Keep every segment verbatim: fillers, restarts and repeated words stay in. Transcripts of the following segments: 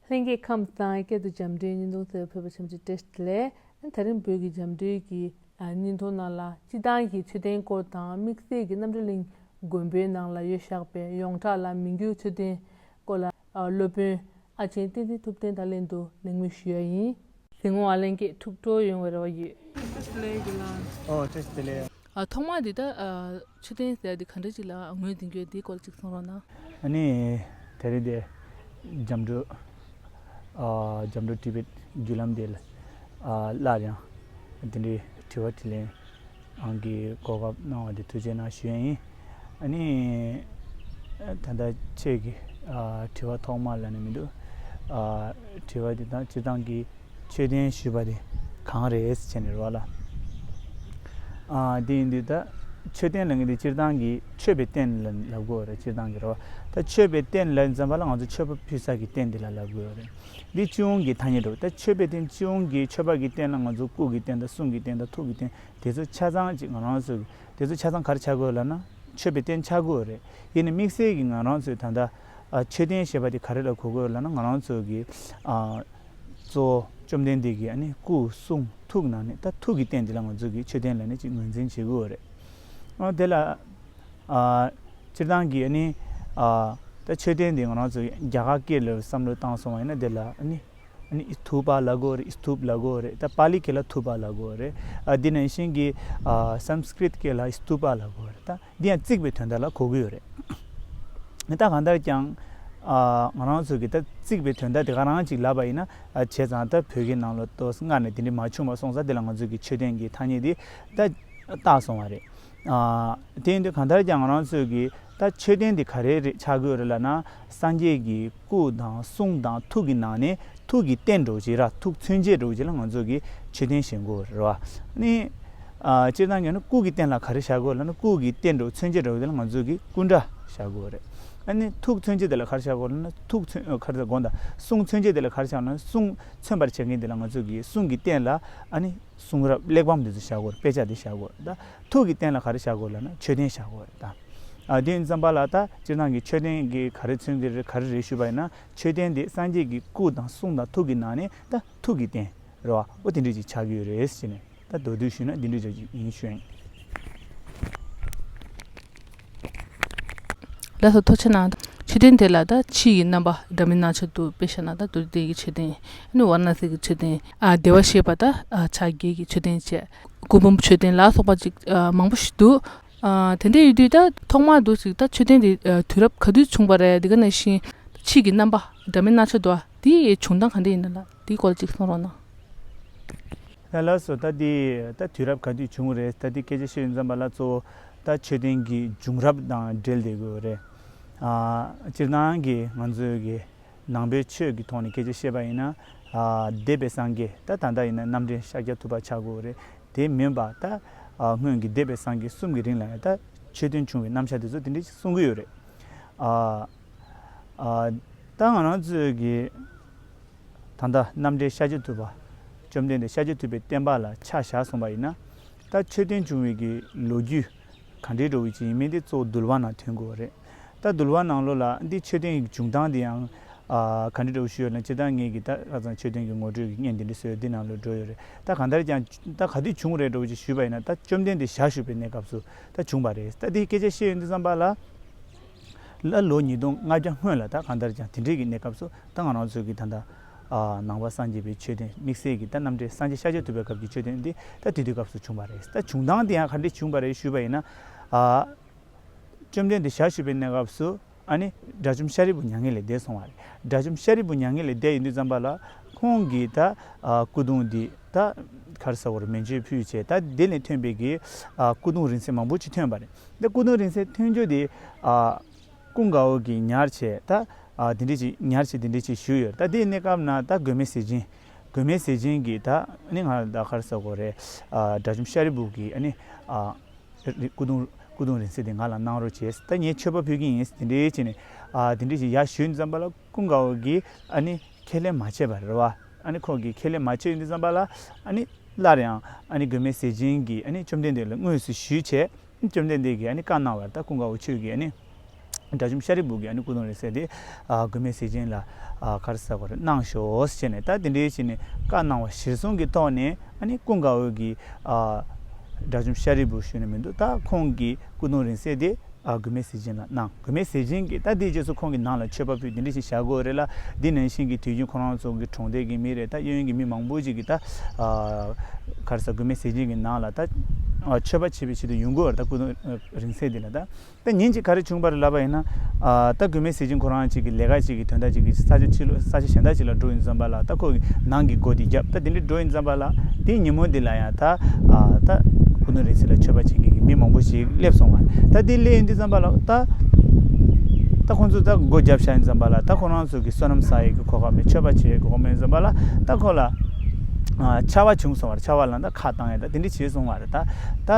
ལྷན་རྒྱས་ཁམས་བཟང་། སྐད་དུ་འཇམ་འདྲའི་བརྙན་ཐུང་གསར་ཕུལ་བ་ཆེན་པོ་བཀྲ་ཤིས་བདེ་ལེགས། ད་རིང་བོད་ཀྱི་འཇམ་འདྲའི་གི་ཨ་བརྙན་ཐུང་ནང་ལ་སྤྱིར་བཏང་གི་མཆོད་རྟེན་སྐོར་དང་དམིགས་བསལ་གྱི་རྣམ་གྲོལ་གླིང་དགོན་པའི་ནང་ལ་ཡོད་བཞག་པའི་ཡོངས་གྲགས་ལ་མི་འགྱུར་མཆོད་རྟེན་སྐོར་ལ་ཨ་སློབ་དཔོན་ཨ་ཆེན་བསྟན་འཛིན་ཐུབ་བསྟན་དང་ལྷན་དུ་གླེང་མོལ་ཞུ་ཡ་ཡིན། གཟིགས་མོ་བ་ལྷན་རྒྱས་ཐུགས་སྤྲོ་ཡོང་བའི་རེ་བ་ཡོད། ཨོ་བཀྲ་ཤིས་བདེ་ལེགས། ཨ་ཐོག་མར་འདི་ལྟ་ཨ་མཆོད་རྟེན་ཟེར་འདི་ག་འདྲ་ཅིག་ལ་ངོས་འཛིན་རྒྱུ་འདིའི་སྐོར་ཅིག་གསུང་རོགས་གནང་། ཨ་ནི་དེ་རིང་འདི་འཇམ་སྒྲོལ་ཨ་འཇམ་སྒྲོལ་ཊི་བེཊ་བརྒྱུད་ལམ་འདི་ལ་ཨ་སླར་ཡང་འདི་འདྲའི་དྲི་བ་དྲིས་ལན་ཨང་གི་གོ་སྐབས་གནང་བ་འདི་ཐུགས་རྗེ་གནང་ཞུ་ཡ་ཡིན། ཨ་ནི་ད་ལྟ་ཁྱེད་ཀྱི་ཨ་དྲི་བ་ཐོག་མ་ལ་ནི་མི་འདུག་ཨ་དྲི་བ་འདི་དང་སྤྱིར་བཏང་གི་མཆོད་རྟེན་ཞུས་པ་དེ་གང་རེད་ཟེར་ནས་རེད་བ་ལ། ཨ་དེ་ཡིན་དུས་ད་མཆོད་རྟེན་ལབ་མཁན་དེ་སྤྱིར་བཏང་གི་མཆོད་པའི་རྟེན་ལ་ལབ་དགོས་རེད། སྤྱིར་བཏང་གི་རེད་བ། ད་མཆོད་པའི་རྟེན་ལབ་ཙམ་པ་ལ་ང་ཚོ་མཆོད་པ་ཕུལ་ས་གི་རྟེན་དེ་ལ་ལབ་དགོས་རེད། འདི་སྤྱི་ཡོངས་ཀྱི་ཐ་སྙད་རེད། ད་མཆོད་པའི་རྟེན་སྤྱི་ཡོངས་ཀྱི་མཆོད་པ་གི་རྟེན་ལ་ང་ཚོ་སྐུ་གི་རྟེན་དང་གསུང་གི་རྟེན་དང་ཐུགས་ཀྱི་རྟེན་དེ་ཚོ་ཆ་ཚང་ཅིག་ང་རང་ཚོ་གི་དེ་ཚོ་ཆ་ཚང་ག་རེ་ཆགས་དགོས་ལབ་ན་མཆོད་པའི་རྟེན་ཆགས་དགོས་རེད། ཡིན་ནའི་དམིགས་བསལ་གྱི་ང་རང་ཚོས་ད་ལྟ་ཨ་མཆོད་རྟེན་ཞེས་པ་དེ་ག་རེ་ལ་གོ་དགོས་ལབ་ན་ང་རང་ཚོ་གི་ཨ་གཙོ་བོ་བཅོམ་ལྡན་འདས་ཀྱི་ཨ་ནི་སྐུ་གསུང་ཐུགས་ནང་ནས་ད་ཐུགས་ཀྱི་རྟེན་དེ་ལ་ང་ཚོ་གི་མཆོད་རྟེན་ལབ་ནས་ཅིག་ངོས་འཛིན་བྱེད་དགོས་རེད། ཨ་དེ་ལ་ཨ་སྤྱིར་བཏང་གི་ཨ་ནི་ཨ་ད་མཆོད་རྟེན་དེ་ང་རང་ཚོ་རྒྱ་གར་སྐད་ལ་བསམ་བློ་བཏང་སོང་བ་ཡིན་ན་དེ་ལ་ཨ་ནི་ཨ་ནི་ཨི་ཐུ་པ་ལབ་དགོས་རེད། ཨི་སྟུབ་ལབ་དགོས་རེད། ད་པཱ་ལི་སྐད་ལ་ཐུ་པ་ལབ་དགོས་རེད། ཨ་འདི་ནང་བཞིན་གྱི་ཨ་སཾ་སྐྲྀཏ་སྐད་ལ་ཨི་སྟུ་པ་ལབ་དགོས་རེད། ད་འདི་ཡང་བརྩིགས་པའི་དོན་དག་ལ་གོ་གི་ཡོད་རེད། ད་གང་ལྟར་ཀྱང་ཨ་ང་རང་ཚོ་གི་ད་བརྩིགས་པའི་དོན་དག་དེ་ག་རང་ཅིག་ལབ་པ་ཡིན་ན་ཨ་བྱས་ཙང་ད་བོད་ཀྱི་ནང་ལ་ཏོག་ཙམ་སྔར་ནས་དེ་འདྲ་མ་བྱུང་བ་སོང་ཙང་དེ་ལ་ང་ཚོ་གི་མཆོད་རྟེན་གྱི་ཐ་སྙད་དེ་ད་བཏགས་སོང་བ་རེད། ཨ་དེ་ཡིན་དུས་གང་ལྟར་ཀྱང་ང་རང་ཚོས་ཀྱི་ད་མཆོད་རྟེན་འདི་ག་རེ་རེད་ཆགས་ཀྱི་ཡོད་རེད་ལབ་ན། སངས་རྒྱས་ཀྱི་སྐུ་དང་གསུང་དང་ཐུགས་ཀྱི་ནང་ནས་ཐུགས་ཀྱི་རྟེན་འདྲ་བོ་ཅིག་ར། ཐུགས་མཚོན་བྱེད་འདྲ་བོ་ཅིག་ལ་ང་ཚོ་གི་མཆོད་རྟེན་ཞེན་གྱི་ཡོད་རེད་བ། ནི་ཨ་སྤྱིར་བཏང་ཡང་ན་སྐུ་གི་རྟེན་ལ་ག་རེ་བཞག་གི་ཡོད་ལབ་ན། སྐུ་གི་རྟེན་འདྲ་བོ་མཚོན་བྱེད་འདྲ་བོ་དེ་ལ་ང་ཚོ་གི་སྐུ་འདྲ་བཞག་གི་ཡོད་རེད། ཨ་ནི་ཐུགས་མཚོན་བྱེད་དེ་ལ་ག་རེ་བཞག་གི་ཡོད་ལབ་ན། ཐུགས་མཚོན་ཨ་ག་རེ་དགོངས་དག་གསུང་མཚོན་བྱེད་དེ་ལ་ག་རེ་བཞག་ལབ་ན། གསུང་མཚོན་པར་བྱེད་མཁན་དེ་ལ་ང་ཚོ་གི་གསུང་གི་རྟེན་ལ་ཨ་ནི་གསུང་རབ་གླེགས་བམ་འདི་ཚོ་བཞག་གི་ཡོད་རེད། དཔེ་ཆ་འདི་བཞག་གི་ཡོད་རེད། ད་ཐུགས་ཀྱི་རྟེན་ལ་ག་རེ་བཞག་གི་ཡོད་ལབ་ན་མཆོད་རྟེན་བཞག་གི་ཡོད་རེད། ད་ཨ་དེ་ཡིན་ཙམ་པ་ལ་ད་སྤྱིར་བཏང་གི་མཆོད་རྟེན་གྱི་ག་རེ་མཚོན་གྱི་རེད། ག་རེ་རེད་ཞུས་པ་ཡིན་ན། མཆོད་རྟེན་འདི་སངས་རྒྱས་ཀྱི་སྐུ་དང་གསུང་དང་ཐུགས་ཀྱི་ནང་ནས་ད་ཐུགས་ཀྱི་རྟེན་རེད་བ། འོ་དེ་འདྲ་ཅིག་ཆགས་ཀྱི་ཡོད་རེད་ཟེར་ནས། ད་མདོར་བསྡུས་ཞུས་ན་འདི་འདྲ་ཅིག་ཡིན་ཞུ་ཡིན། ལགས་སོ། ཐུགས་རྗེ་གནང་། མཆོད་རྟེན་དེ་ལ་ད་ཕྱི་ཡི་རྣམ་པ་འདྲ་མིན་སྣ་ཚོགས་འདུག་དཔེ་བཞག་ན་ད་རྡོ་རྗེ་གདན་གྱི་མཆོད་རྟེན། ཨ་ནི་ཝཱ་ར་ཎ་སི་གི་མཆོད་རྟེན། ཨ་བདེ་བར་གཤེགས་པ་ད་ཨ་ཕྱག་བརྒྱད་ཀྱི་མཆོད་རྟེན་བཅས། སྐུ་འབུམ་མཆོད་རྟེན་ལ་སོགས་པ་ཅིག་ཨ་མང་པོ་ཞིག་འདུག་ཨ་དེ་འདྲ་ཡོད་དུས་ད་ཐོག་མར་འདུག་ཅིག་ད་མཆོད་རྟེན་དེ་ཨ་དུས་རབས་ག་དུས་བྱུང་བ་རེད། དེ་ག་ནང་བཞིན་ཕྱི་གི་རྣམ་པ་འདྲ་མིན་སྣ་ཚོགས་འདུག་དེའི་བྱུང་སྟངས་ག་འདྲ་ཡིན་ན་ལ་དེའི་སྐོར་ཅིག་གསུང་རོགས་གནང་། ལགས་སོ། ད་འདི་ད་དུས་རབས་ག་དུས་བྱུང་རེད། ད་འདི་སྐད་ཆ་བཤད་ཡོང་ཙམ་པ་ལ་གཙོ་བོ་ད་མཆོད་རྟེན་གྱི་བྱུང་རབས་དང་འབྲེལ་བསྡད་ཀྱི་ཡོད་རེད། ཨ་སྤྱིར་བཏང་གི་ང་ཚོའི་གི་ནང་པའི་ཆོས་ཀྱི་ཐོག་ནས་སྐད་ཆ་བཤད་པ་ཡིན་ན། ཨ་འདས་པའི་སངས་རྒྱས། ད་ད་ལྟ་ཡིན་ན་རྣམ་འདྲེན་ཤཱཀྱ་ཐུབ་པ་ཆགས་ཀྱི་ཡོད་རེད། དེ་མིན་པ་ད་ཨ་སྔོན་གྱི་འདས་པའི་སངས་རྒྱས་གསུམ་གྱི་རིང་ལ་ཡང་ད་མཆོད་རྟེན་བྱུང་བའི་རྣམ་གཞག་དེ་ཚོ་དེ་འདྲ་ཞིག་གསུང་གི་ཡོད་རེད། ཨ་ཨ་ད་ང་རང་ཚོའི་གི་ད་ལྟ་རྣམ་འདྲེན་ཤཱཀྱ་ཐུབ་པ། བཅོམ་ལྡན་འདས་ཤཱཀྱ་ཐུབ་པའི་བསྟན་པ་ལ་ཆ་བཞག་སོང་བ་ཡིན་ན། ད་མཆོད་རྟེན་བྱུང་བའི་གི་ལོ་རྒྱུས་ག་འདྲའི་འདྲ་བོ་ཅིག་ཡིན་མིན་དེ་གཙོ་བོ་འདུལ་བ་ནང་ཐོན་དགོས་པ་རེད། ད་འདུལ་བ་ནང་ལོགས་ལ་འདི་མཆོད་རྟེན་གྱི་བྱུང་སྟངས་དེ་ཡང་ཨ་ག་འདྲ་འདྲ་བོ་ཞིག་ཡོད་ན། སྤྱིར་བཏང་ངས་ཀྱི་ད་ཁ་སང་མཆོད་རྟེན་གྱི་ངོ་སྤྲོད་ཀྱི་བརྙན་དེ་འདྲ་བཟོས་འདི་ནང་ལ་འགྲོ་ཡོད་རེད། ད་གང་ལྟར་ཀྱང་ད་ག་དུས་བྱུང་རེད་འདྲ་བོ་ཅིག་ཞུས་པ་ཡིན་ན། ད་བཅོམ་ལྡན་འདས་ཞལ་བཞུགས་པའི་གནས་སྐབས་སུ་ད་བྱུང་བ་རེད། ད་འདི་སྐད་ཆ་བཤད་ཡོང་དུས་ཙམ་པ་ལ། ལ་ལོ་ཉིས་སྟོང་ལྔ་བརྒྱ་སྔོན་ལ་ད་གང་ལྟར་ཀྱང་དེ་འདྲའི་གི་གནས་སྐབས་སུ་ད་ང་རང་ཚོའི་གི་ད་ལྟ་ཨ་ནང་པ་སངས་རྒྱས་པའི་མཆོད་རྟེན་དམིགས་བསལ་གྱི་ད་རྣམ་འདྲེན་སངས་རྒྱས་ཤཱཀྱ་ཐུབ་པའི་སྐབས་ཀྱི་མཆོད་རྟེན་འདི་ད་དེ་དུས་སྐབས་སུ་བྱུང་བ་རེད། ད་བྱུང་སྟངས་དེ་ཡང་ག་འདྲས་བྱུང་བ་རེད་ཞུས་པ་ཡིན་ན། ཨ་བཅོམ་ལྡན་འདས་ཞལ་བཞུགས་པའི་གནས་སྐབས་སུ་ཨ་ནི་དགྲ་བཅོམ་ཤཱ་རིའི་བུ་མྱ་ངན་ལས་འདས་སོང་བ་རེད། དགྲ་བཅོམ་ཤཱ་རིའི་བུ་མྱ་ངན་ལས་འདས་ཡོང་དུས་ཙམ་པ་ལ་ཁོང་གིས་ད་ཨ་སྐུ་གདུང་འདི་ད་ག་རེ་ཟེར་དགོས་རེད། མན་ཆད་ཕུལ་བྱས། ད་དེ་ལས་ཐོན་པའི་གི་ཨ་སྐུ་གདུང་རིང་བསྲེལ་མང་པོ་ཅིག་ཐོན་པ་རེད། ད་སྐུ་གདུང་རིང་བསྲེལ་ཐོན་རྒྱུ་དེ་ཨ་ཀུན་དགའ་བོ་གིས་ཉར་བྱས། ད་ཨ་དེ་འདྲ་ཅིག་ཉར་བྱས་དེ་འདྲ་ཅིག་ཞུས་ཡོད། ད་དེའི་གནས་སྐབས་ན་ད་མགོན་མེད་ཟས་སྦྱིན། མགོན་མེད་ཟས་སྦྱིན་གྱིས་ད་ཨ་ནི་ང་ལ་ད་ག་རེ་ཟེར་དགོས་རེད། ཨ་དགྲ་བཅོམ་ཤཱ་རིའི་བུ་གིས་ཨ་ནི་ཨ་རི་སྐུ་གདུང་སྐུ་གདུང་རིང་བསྲེལ་དེ་ང་ལ་གནང་རོགས་བྱས། ད་ངས་མཆོད་པ་ཕུལ་གྱི་ཡིན། དེ་འདྲ་བྱས་ནས་ཨ་དེ་འདྲ་ཅིག་ཡར་ཞུས་ཙམ་པ་ལ་ཀུན་དགའ་བོ་གིས་ཨ་ནི་ཁས་ལེན་མ་བྱས་པ་རེད་བ། ཨ་ནི་ཁོང་གིས་ཁས་ལེན་མ་བྱས་ཡོང་དུས་ཙམ་པ་ལ་ཨ་ནི་སླར་ཡང་ཨ་ནི་མགོན་མེད་ཟས་སྦྱིན་གྱིས་ཨ་ནི་བཅོམ་ལྡན་འདས་ལ་དངོས་སུ་ཞུས་བྱས། བཅོམ་ལྡན་འདས་ཀྱིས་ཨ་ནི་བཀའ་གནང་བར། ད་ཀུན་དགའ་བོ་ཁྱོད་ཀྱིས་ཨ་ནི་ དགྲ་བཅོམ་ཤཱ་རིའི་བུ་གིས་ཨ་ནི་སྐུ་གདུང་རིང་བསྲེལ་དེ་ཨ་མགོན་མེད་ཟས་སྦྱིན་ལ་ཨ་ག་རེ་ཟེར་དགོས་རེད། གནང་ཤོག་ཟེར་ནས། ད་དེ་འདྲའི་བྱས་ནས་བཀའ་གནང་བ་གཞིར་བཟུང་གི་ཐོག་ནས་ཨ་ནི་ཀུན་དགའ་བོ་གིས་ཨ་དགྲ་བཅོམ་ཤཱ་རིའི་བུ་ཞུས་ནས་མི་འདུག་ད་ཁོང་གིས་སྐུ་གདུང་རིང་བསྲེལ་དེ་ཨ་མགོན་མེད་ཟས་སྦྱིན་ལ་གནང་། མགོན་མེད་ཟས་སྦྱིན་གྱིས་ད་དེའི་རྗེས་སུ་ཁོང་གིས་ནང་ལ་མཆོད་པ་ཕུལ། དེ་འདྲ་ཞིག་བཞག་དགོས་རེད་ལ། དེ་ནང་བཞིན་གྱི་དུས་རྒྱུན་ཁོ་རང་ཚོ་གི་གྲོང་སྡེ་གི་མི་རེད། ད་གཡས་གཡོན་གྱི་མི་མང་པོ་ཞིག་གིས་ད་ཨ་ག་རེ་ཟེར། མགོན་མེད་ཟས་སྦྱིན་གྱི་ནང་ལ་ད་ཨ་མཆོད་པ་བྱེད་པའི་ཆེད་དུ་ཡོང་གི་ཡོད་རེད། ད་སྐུ་གདུང་རིང་བསྲེལ་དེ་ལ་ད། ད་ཉིན་གཅིག་ག་རེ་བྱུང་བ་རེད་ལབ་པ་ཡིན་ན། ཨ་ད་མགོན་མེད་ཟས་སྦྱིན་ཁོ་རང་གཅིག་གི་ལས་ཀ་གཅིག་གི་དོན་དག་གཅིག་གི་ས་ཆ་ཕྱི་ལོགས་ས་ཆ་གཞན་དག་ཅིག་ལ་འགྲོ་ཡིན་ཙམ་པ་ལ། ད་ཁོ་གི་ནང་གི་སྒོ་དེ་བརྒྱབ། ད་དེ་འདྲ་འགྲོ་ཡིན་ཙམ་པ་ལ་དེའི་ཉིན་མོ་འདི་ལ་ཡང་ད་ཨ་ད་སྐུ་གདུང་རིང་བསྲེལ་ལ་མཆོད་པ་བྱེད་མཁན་གྱི་མི་མང་པོ་ཞིག་སླེབས་སོང་བ། ད་དེ་སླེབས་ཡོང་དུས་ཙམ་པ་ལ་ད་ད་ཁོང་ཚོ་ད་སྒོ་བརྒྱབ་བཞག་ཡིན་ཙམ་པ་ལ། ད་ཁོ་རང་ཚོ་གི་བསོད་ནམས་བསག་ཡས་ཀྱི་གོ་སྐབས་མེད། མཆོད་པ་བྱེད་ཡས་གོ་སྐབས་མེད་ཙམ་པ་ལ། ད་ཁོ་ལ་ཨ་འཕྱ་བ་བྱུང་སོང་བ་རེད། འཕྱ་བ་ལ་ད་ཁ་བཏང་ཡས་ད་དེ་འདྲ་བྱས་སོང་བ་རེད། ད་ད་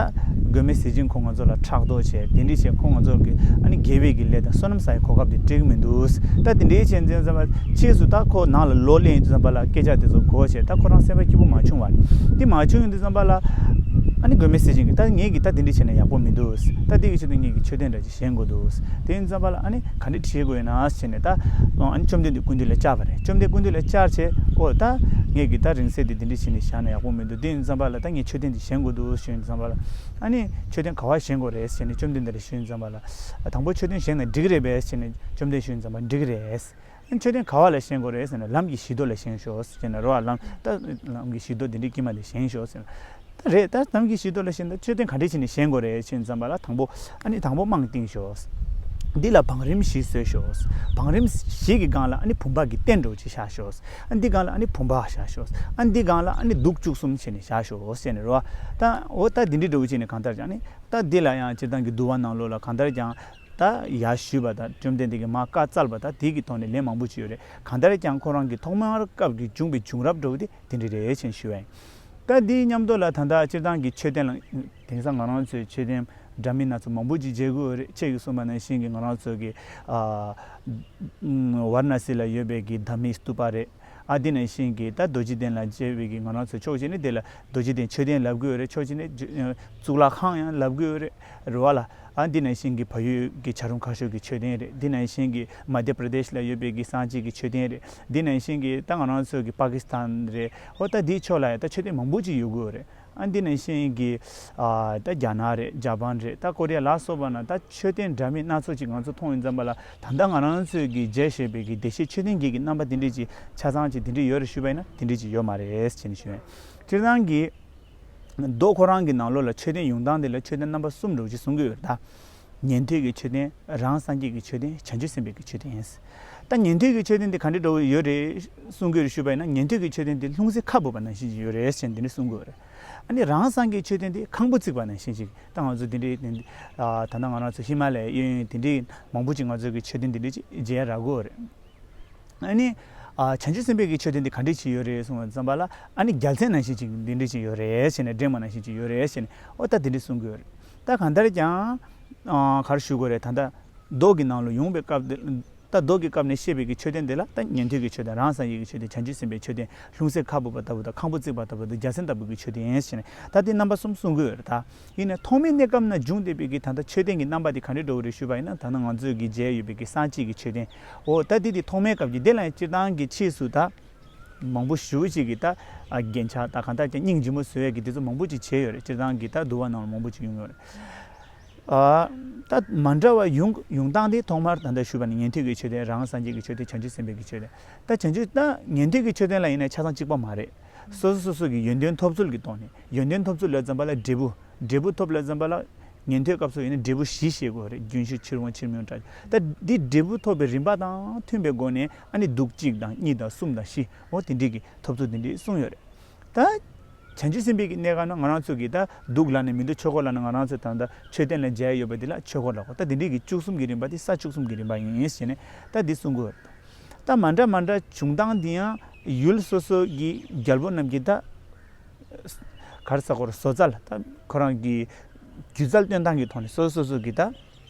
མགོན་མེད་ཟས་སྦྱིན་ཁོང་ང་ཚོ་ལ་ཕྲག་དོག་བྱས། དེ་འདྲ་བྱས་ཁོང་ང་ཚོ་གི་ཨ་ནི་དགེ་བའི་གི་ལས་དང་བསོད་ནམས་བསག་ཡས་གོ་སྐབས་དེ་སྤྲད་ཀྱི་མི་འདུག་ད་དེ་འདྲའི་བྱས་ཙང་ཙམ་པ་ཕྱིས་སུ་ད་ཁོ་ནང་ལ་ལོག་སླེབས་ཡོང་དུས་ཙམ་པ་ལ་སྐད་ཆ་དེ་ཚོ་གོ་བྱས། ད་ཁོ་རང་སེམས་པ་སྐྱིད་པོ་མ་བྱུང་བ་རེད། དེ་མ་བྱུང་ཡོང་དུས་ཙམ་པ་ལ་ཨ་ནི་མགོན་མེད་ཟས་སྦྱིན་གྱིས་ད་ངེད་ཀྱིས་ད་དེ་འདྲ་བྱས་ན་ཡག་པོ་མི་འདུག་ད་དེ་གི་ཆེད་དུ་ངེད་ཀྱིས་མཆོད་རྟེན་འདྲ་ཅིག་བཞེངས་དགོས་འདུག་དེ་ཡིན་ཙམ་པ་ལ་ཨ་ནི་ག་འདྲ་བྱེད་དགོས་ཡོད་ན་ཟེར་ནས། ད་ཨ་ནི་བཅོམ་ལྡན་འདས་སྐུ་མདུན་ལ་བཅར་བ་རེད། བཅོམ་ལྡན་སྐུ་མདུན་ལ་བཅར་བྱས། ཨོ་ད་ངེད་ཀྱིས་ད་རིང་བསྲེལ་དེ་འདི་འདྲ་བྱས་ནས་བཞག་ན་ཡག་པོ་མི་འདུག་དེ་ཡིན་ཙམ་པ་ལ་ད་ངས་མཆོད་རྟེན་འདི་བཞེངས་དགོས་འདུག་ཞུས་ཙམ་པ་ལ། ཨ་ནི་མཆོད་རྟེན་ག་པར་བཞེངས་དགོས་རེད་ཟེར་ནས་བཅོམ་ལྡན་འདས་ལ་ཞུས་ཙམ་པ་ལ། ཨ་དང་པོ་མཆོད་རྟེན་བཞེངས་ན་འགྲིག་གི་རེད་པས་ཟེར་ནས་བཅོམ་ལྡན་ཞུས་ཙམ་པ་འགྲིག་གི་རེད། ཨ་ནི་མཆོད་རྟེན་ག་པ་ལ་བཞེངས་དགོས་རེད་ཟེར་ན། ལམ་གྱི་བཞི་མདོ་ལ་བཞེངས་ཤོག་ཟེར་ནས། རེད་བ། ལམ་ད་ལམ་གྱི་བཞི་མདོ་འདི་འདྲའི་དཀྱིལ་མ་ལ་བཞེངས་ཤོག་ཟེར། ད་རེད། ད་ལམ་གྱི་བཞི་མདོ་ལ་བཞེངས། ད་མཆོད་རྟེན་ག་འདྲ་བྱས་ནས་བཞེངས་དགོས་རེད་ཟེར་ཙམ་པ་ལ། དང་པོ་ཨ་ནི་དང་པོ་རྨང་བཏིང་ཤོག་འདི་ལ་བང་རིམ་བཞི་བཟོས་ཤོག་བང་རིམ་བཞི་གི་སྒང་ལ་ཨ་ནི་བུམ་པ་གི་རྟེན་འདྲ་བོ་ཅིག་བཞག་ཤོག་ཨ་འདི་སྒང་ལ་ཨ་ནི་བུམ་པ་བཞག་ཤོག་ཨ་འདི་སྒང་ལ་ཨ་ནི་གདུགས་བཅུ་གསུམ་བྱས་ནས་བཞག་ཤོག་ཟེར་ནས། རེད་བ། ད་འོ་ད་འདི་འདྲའི་འདྲ་བོ་བྱས་ནས་གང་ལྟར་ཀྱང་ནི། ད་འདི་ལ་ཡང་སྤྱིར་བཏང་གི་འདུལ་བ་ནང་ལོགས་ལ་གང་ལྟར་ཀྱང་ད་ཡར་ཞུས་པ་དང་། བཅོམ་ལྡན་འདས་ཀྱིས་མར་བཀའ་སྩལ་བ་དང་། དེ་གི་ཐོག་ནས་ལན་མང་པོ་ཅིག་ཡོད་རེད། གང་ལྟར་ཀྱང་ཁོ་རང་གི་ཐོག་མར་སྐབས་ཀྱི་བྱུང་བའི་བྱུང་རབས་འདྲ་བོ་དེ་དེ་འདྲ་རེད་ཅེས་ཞུ་བ་ཡིན། ད་འདིའི་མཉམ་དུ་ལ་ད་ལྟ་སྤྱིར་བཏང་གི་མཆོད་རྟེན་ལ། དེང་སང་ང་རང་ཚོའི་མཆོད་རྟེན་འདྲ་མིན་སྣ་ཚོགས་མང་པོ་ཅིག་མཇལ་གྱི་ཡོད་རེད། ཁྱེད་ཀྱིས་གསུངས་པ་ནང་བཞིན་གྱི་ང་རང་ཚོ་གི་ཨ་ཝཱ་ར་ཎ་སི་ལ་ཡོད་པའི་གི་དྷརྨི་སྟུ་པ་རེད། ཨ་འདི་ནང་བཞིན་གྱི་ད་རྡོ་རྗེ་གདན་ལ་མཇལ་བའི་གི་ང་རང་ཚོ་ཕྱོགས་གཅིག་ནས་དེ་ལ་རྡོ་རྗེ་གདན་མཆོད་རྟེན་ལབ་ཀྱི་ཡོད་རེད། ཕྱོགས་གཅིག་ནས་གཙུག་ལག་ཁང་ཡང་ལབ་ཀྱི་ཡོད་རེད། རེད་བ་ལ། ཨ་འདི་ནང་བཞིན་གྱི་བལ་ཡུལ་གྱི་བྱ་རུང་ཁ་ཤོར་གྱི་མཆོད་རྟེན་རེད། འདི་ནང་བཞིན་གྱི་མ་དྷྱ་པྲ་དེཤ་ལ་ཡོད་པའི་གི་སངས་རྒྱས་ཀྱི་མཆོད་རྟེན་རེད། འདི་ནང་བཞིན་གྱི་ད་ང་རང་ཚོ་གི་པ་ཀི་སི་ཐན་རེད། ཨོ་ད་འདིའི་ཕྱོགས་ལ་ཡང་ད་མཆོད་རྟེན་མང་པོ་ཅིག་ཡོད་ཀྱི་ཡོད་རེད། ཨ་འདི་ནང་བཞིན་གྱི་ཨ་ད་རྒྱ་ནག་རེད། ཇ་པན་རེད། ད་ཀོ་རི་ཡ་ལ་སོགས་པ་ན་ད་མཆོད་རྟེན་འདྲ་མིན་སྣ་ཚོགས་ཅིག་ང་ཚོ་མཐོང་ཡོང་ཙམ་པ་ལ། ད་ལྟ་ང་རང་ཚོས་ཀྱི་མཇལ་བཞིན་པའི་གི་བདེ་གཤེགས་མཆོད་རྟེན་བརྒྱད་ཀྱི་རྣམ་པ་དེ་འདྲས་ཅིག་ཆ་ཚང་ཅིག་དེ་འདྲས་ཡོད་རེད་ཞུས་པ་ཡིན་ན། དེ་འདྲས་ཅིག་ཡོད་མ་རེད་ཅེས་ནས་ཞུས་པ་ཡིན། སྤྱིར་བཏང་གི་མདོ་ཁོ་རང་གི་ནང་ལོགས་ལ་མཆོད་རྟེན་ཡོང་སྟངས་དེ་ལ་མཆོད་རྟེན་རྣམ་པ་གསུམ་འདྲ་བོ་ཅིག་གསུང་གི་ཡོད་རེད་ད། ཉན་ཐོས་ཀྱི་མཆོད་རྟེན། རང་སངས་རྒྱས་ཀྱི་མཆོད་རྟེན། བྱང་ཆུབ་སེམས་དཔའི་གི་མཆོད་རྟེན། ད་ཉན་ཐོས་ཀྱི་མཆོད་རྟེན་དེ་ག་འདྲ་འདྲ་བོ་ཡོད་རེད་གསུང་གི་ཡོད་རེད་ཞུས་པ་ཡིན་ན། ཉན་ཐོས་ཀྱི་མཆོད་རྟེན་དེ་ལྷུང་བཟེད་ཁ་སྦུབ་པ་ནང་བཞིན་ཅིག་ཡོད་རེད་ཟེར་འདི་འདྲ་གསུང་གི་ཡོད་རེད། ཨ་ནི་རང་སངས་རྒྱས་མཆོད་རྟེན་དེ་ཁང་བུ་བརྩིགས་པ་ནང་བཞིན་ཅིག་ད་ང་ཚོ་འདི་འདྲའི་ད་ལྟ་ང་རང་ཚོ་ཧི་མ་ལ་ཡའི་གཡས་གཡོན་འདི་འདྲའི་མང་པོ་ཅིག་ང་ཚོ་གི་མཆོད་རྟེན་འདི་འདྲ་ཅིག་མཇལ་ཡ་རག་གི་ཡོད་རེད། ཨ་ནི། ཨ་བྱང་ཆུབ་སེམས་དཔའི་གི་མཆོད་རྟེན་འདི་ག་འདྲས་ཅིག་ཡོད་རེད་གསུངས་པ་ཙམ་པ་ལ། ཨ་ནི་རྒྱལ་མཚན་ནང་བཞིན་ཅིག་འདི་འདྲས་ཅིག་ཡོད་རེད་ཟེར་ནས། འདྲེ་མོ་ནང་བཞིན་ཅིག་ཡོད་རེད་ཟེར་ནས། ཨོ་ད་འདི་འདྲས་གསུང་གི་ཡོད་རེད། ད་གང་ལྟར་ཀྱང་། ཨ་ག་རེ་ཞུ་དགོས་རེད། ད་ལྟ་མདོ་གི་ནང་ལ་ཡོང་བའི་སྐབས་འདི། ད་མདོ་གི་སྐབས་ནས་བཤད་པའི་གི་མཆོད་རྟེན་འདི་ལ། ད་ཉན་ཐོས་ཀྱི་མཆོད་རྟེན། རང་སངས་རྒྱས་ཀྱི་མཆོད་རྟེན། བྱང་ཆུབ་སེམས་དཔའི་མཆོད་རྟེན། ལྷུང་བཟེད་ཁ་སྦུབ་པ་ལྟ་བུ་དང་། ཁང་བུ་བརྩིགས་པ་ལྟ་བུ་དང་། རྒྱལ་མཚན་ལྟ་བུ་གི་མཆོད་རྟེན་ཟེར་ནས། ད་འདི་རྣམ་པ་གསུམ་གསུང་གི་ཡོད་རེད་ད། ཡིན་ནའི་ཐོག་མའི་གནས་སྐབས་ན་བྱུང་བསྡད་པའི་གི་ད་ལྟ་མཆོད་རྟེན་གྱི་རྣམ་པ་དེ་ག་འདྲ་འདྲ་བོ་རེད་ཞུས་པ་ཡིན་ན། ད་ལྟ་ང་ཚོས་ཀྱི་མཇལ་ཡོད་པའི་གི་སངས་རྒྱས་ཀྱི་མཆོད་རྟེན། འོ་ད་དེ་དེ་ཐོག་མའི་སྐབས་ཀྱི། དེ་ལ་ཡང་སྤྱིར་བཏང་གི་ཕྱིས་སུ་ད་མང་པོ་ཞེ་པོ་ཅིག་གིས་ད་ཨ་རྒྱན་ཆ་དང་། གང་ལྟར་ཀྱང་སྙིང་རྗེ་མོ་བཟོ་ཡས་ཀྱི་དེ་ཚོ་མང་པོ་ཅིག་བྱས་ཡོད་རེད། སྤྱིར་བཏང་གི་ད་འདུལ་བ་ནང་ལ་མང་པོ་ཅིག་ཡོང་ཡོད་རེད། ཨ་ད་མ་འདྲ་བ་ཡོང་ཡོང་སྟངས་དེ། ཐོག་མར་ད་ལྟ་ཞུས་པ་ནི་ཉན་ཐོས་ཀྱི་མཆོད་རྟེན། རང་སངས་རྒྱས་ཀྱི་མཆོད་རྟེན། བྱང་ཆུབ་སེམས་དཔའི་གི་མཆོད་རྟེན། ད་བྱང་ཆུབ་ད་ཉན་ཐོས་ཀྱི་མཆོད་རྟེན་ལ་ཡིན་ན་ཆ་ཚང་གཅིག་པ་མ་རེད། སོ་སོ་སོ་སོ་གི་ཡོན་ཏན་ཐོབ་ཚུལ་གྱི་ཐོག་ནས། ཡོན་ཏན་ཐོབ་ཚུལ་ལབ་ཙམ་པ་ལ་འབྲས་བུ། འབྲས་བུ་ཐོབ་ལབ་ཙམ་པ་ལ། ཉན་ཐོས་སྐབས་སུ་ཡིན་ན་འབྲས་བུ་བཞི་བཤད་དགོས་རེད། རྒྱུན་ཞུགས། ཕྱིར་འོང་། ཕྱིར་མི་འོང་། བཀྲ་ཤིས། ད་འདི་འབྲས་བུ་ཐོབ་པའི་རིམ་པ་དང་མཐུན་པའི་སྒོ་ནས། ཨ་ནི་གདུགས་གཅིག་དང་གཉིས་དང་གསུམ་དང་བཞི། འོ་དེ་འདྲའི་གི་ཐོབ་ཚུལ་དེ་འདྲའི་གསུངས་ཡོད་རེད། ད་བྱང་ཆུབ་སེམས་དཔའི་གི་གནས་སྐབས་ན་ང་རང་ཚོ་གི་ད་གདུགས་ལབ་ནས་མི་འདུག་ཆོས་འཁོར་ལབ་ནས། ང་རང་ཚོ་ད་ལྟ་མཆོད་རྟེན་ལ་མཇལ་ཡོད་པ་འདི་ལ་ཆོས་འཁོར་ལབ་དགོས། ད་དེ་འདྲའི་གི་བཅུ་གསུམ་གི་རིམ་པ་དེ། ས་བཅུ་གསུམ་གི་རིམ་པ་ཡིན་ཟེར་ནས་ད་འདི་གསུང་གི་ཡོད་རེད། ད་མ་འདྲ་མ་འདྲ་བྱུང་སྟངས་འདི་ཡང་ཡུལ་སོ་སོ་གི་རྒྱལ་པོ་རྣམས་ཀྱི་ད་ག་རེ་ཟེར་དགོས་རེད། བཟོ་རྩལ། ད་ཁོ་རང་གི་སྒྱུ་རྩལ་སྟོན་སྟངས་ཀྱི་ཐོག་ནས་སོ་སོ་སོ་གི་ད་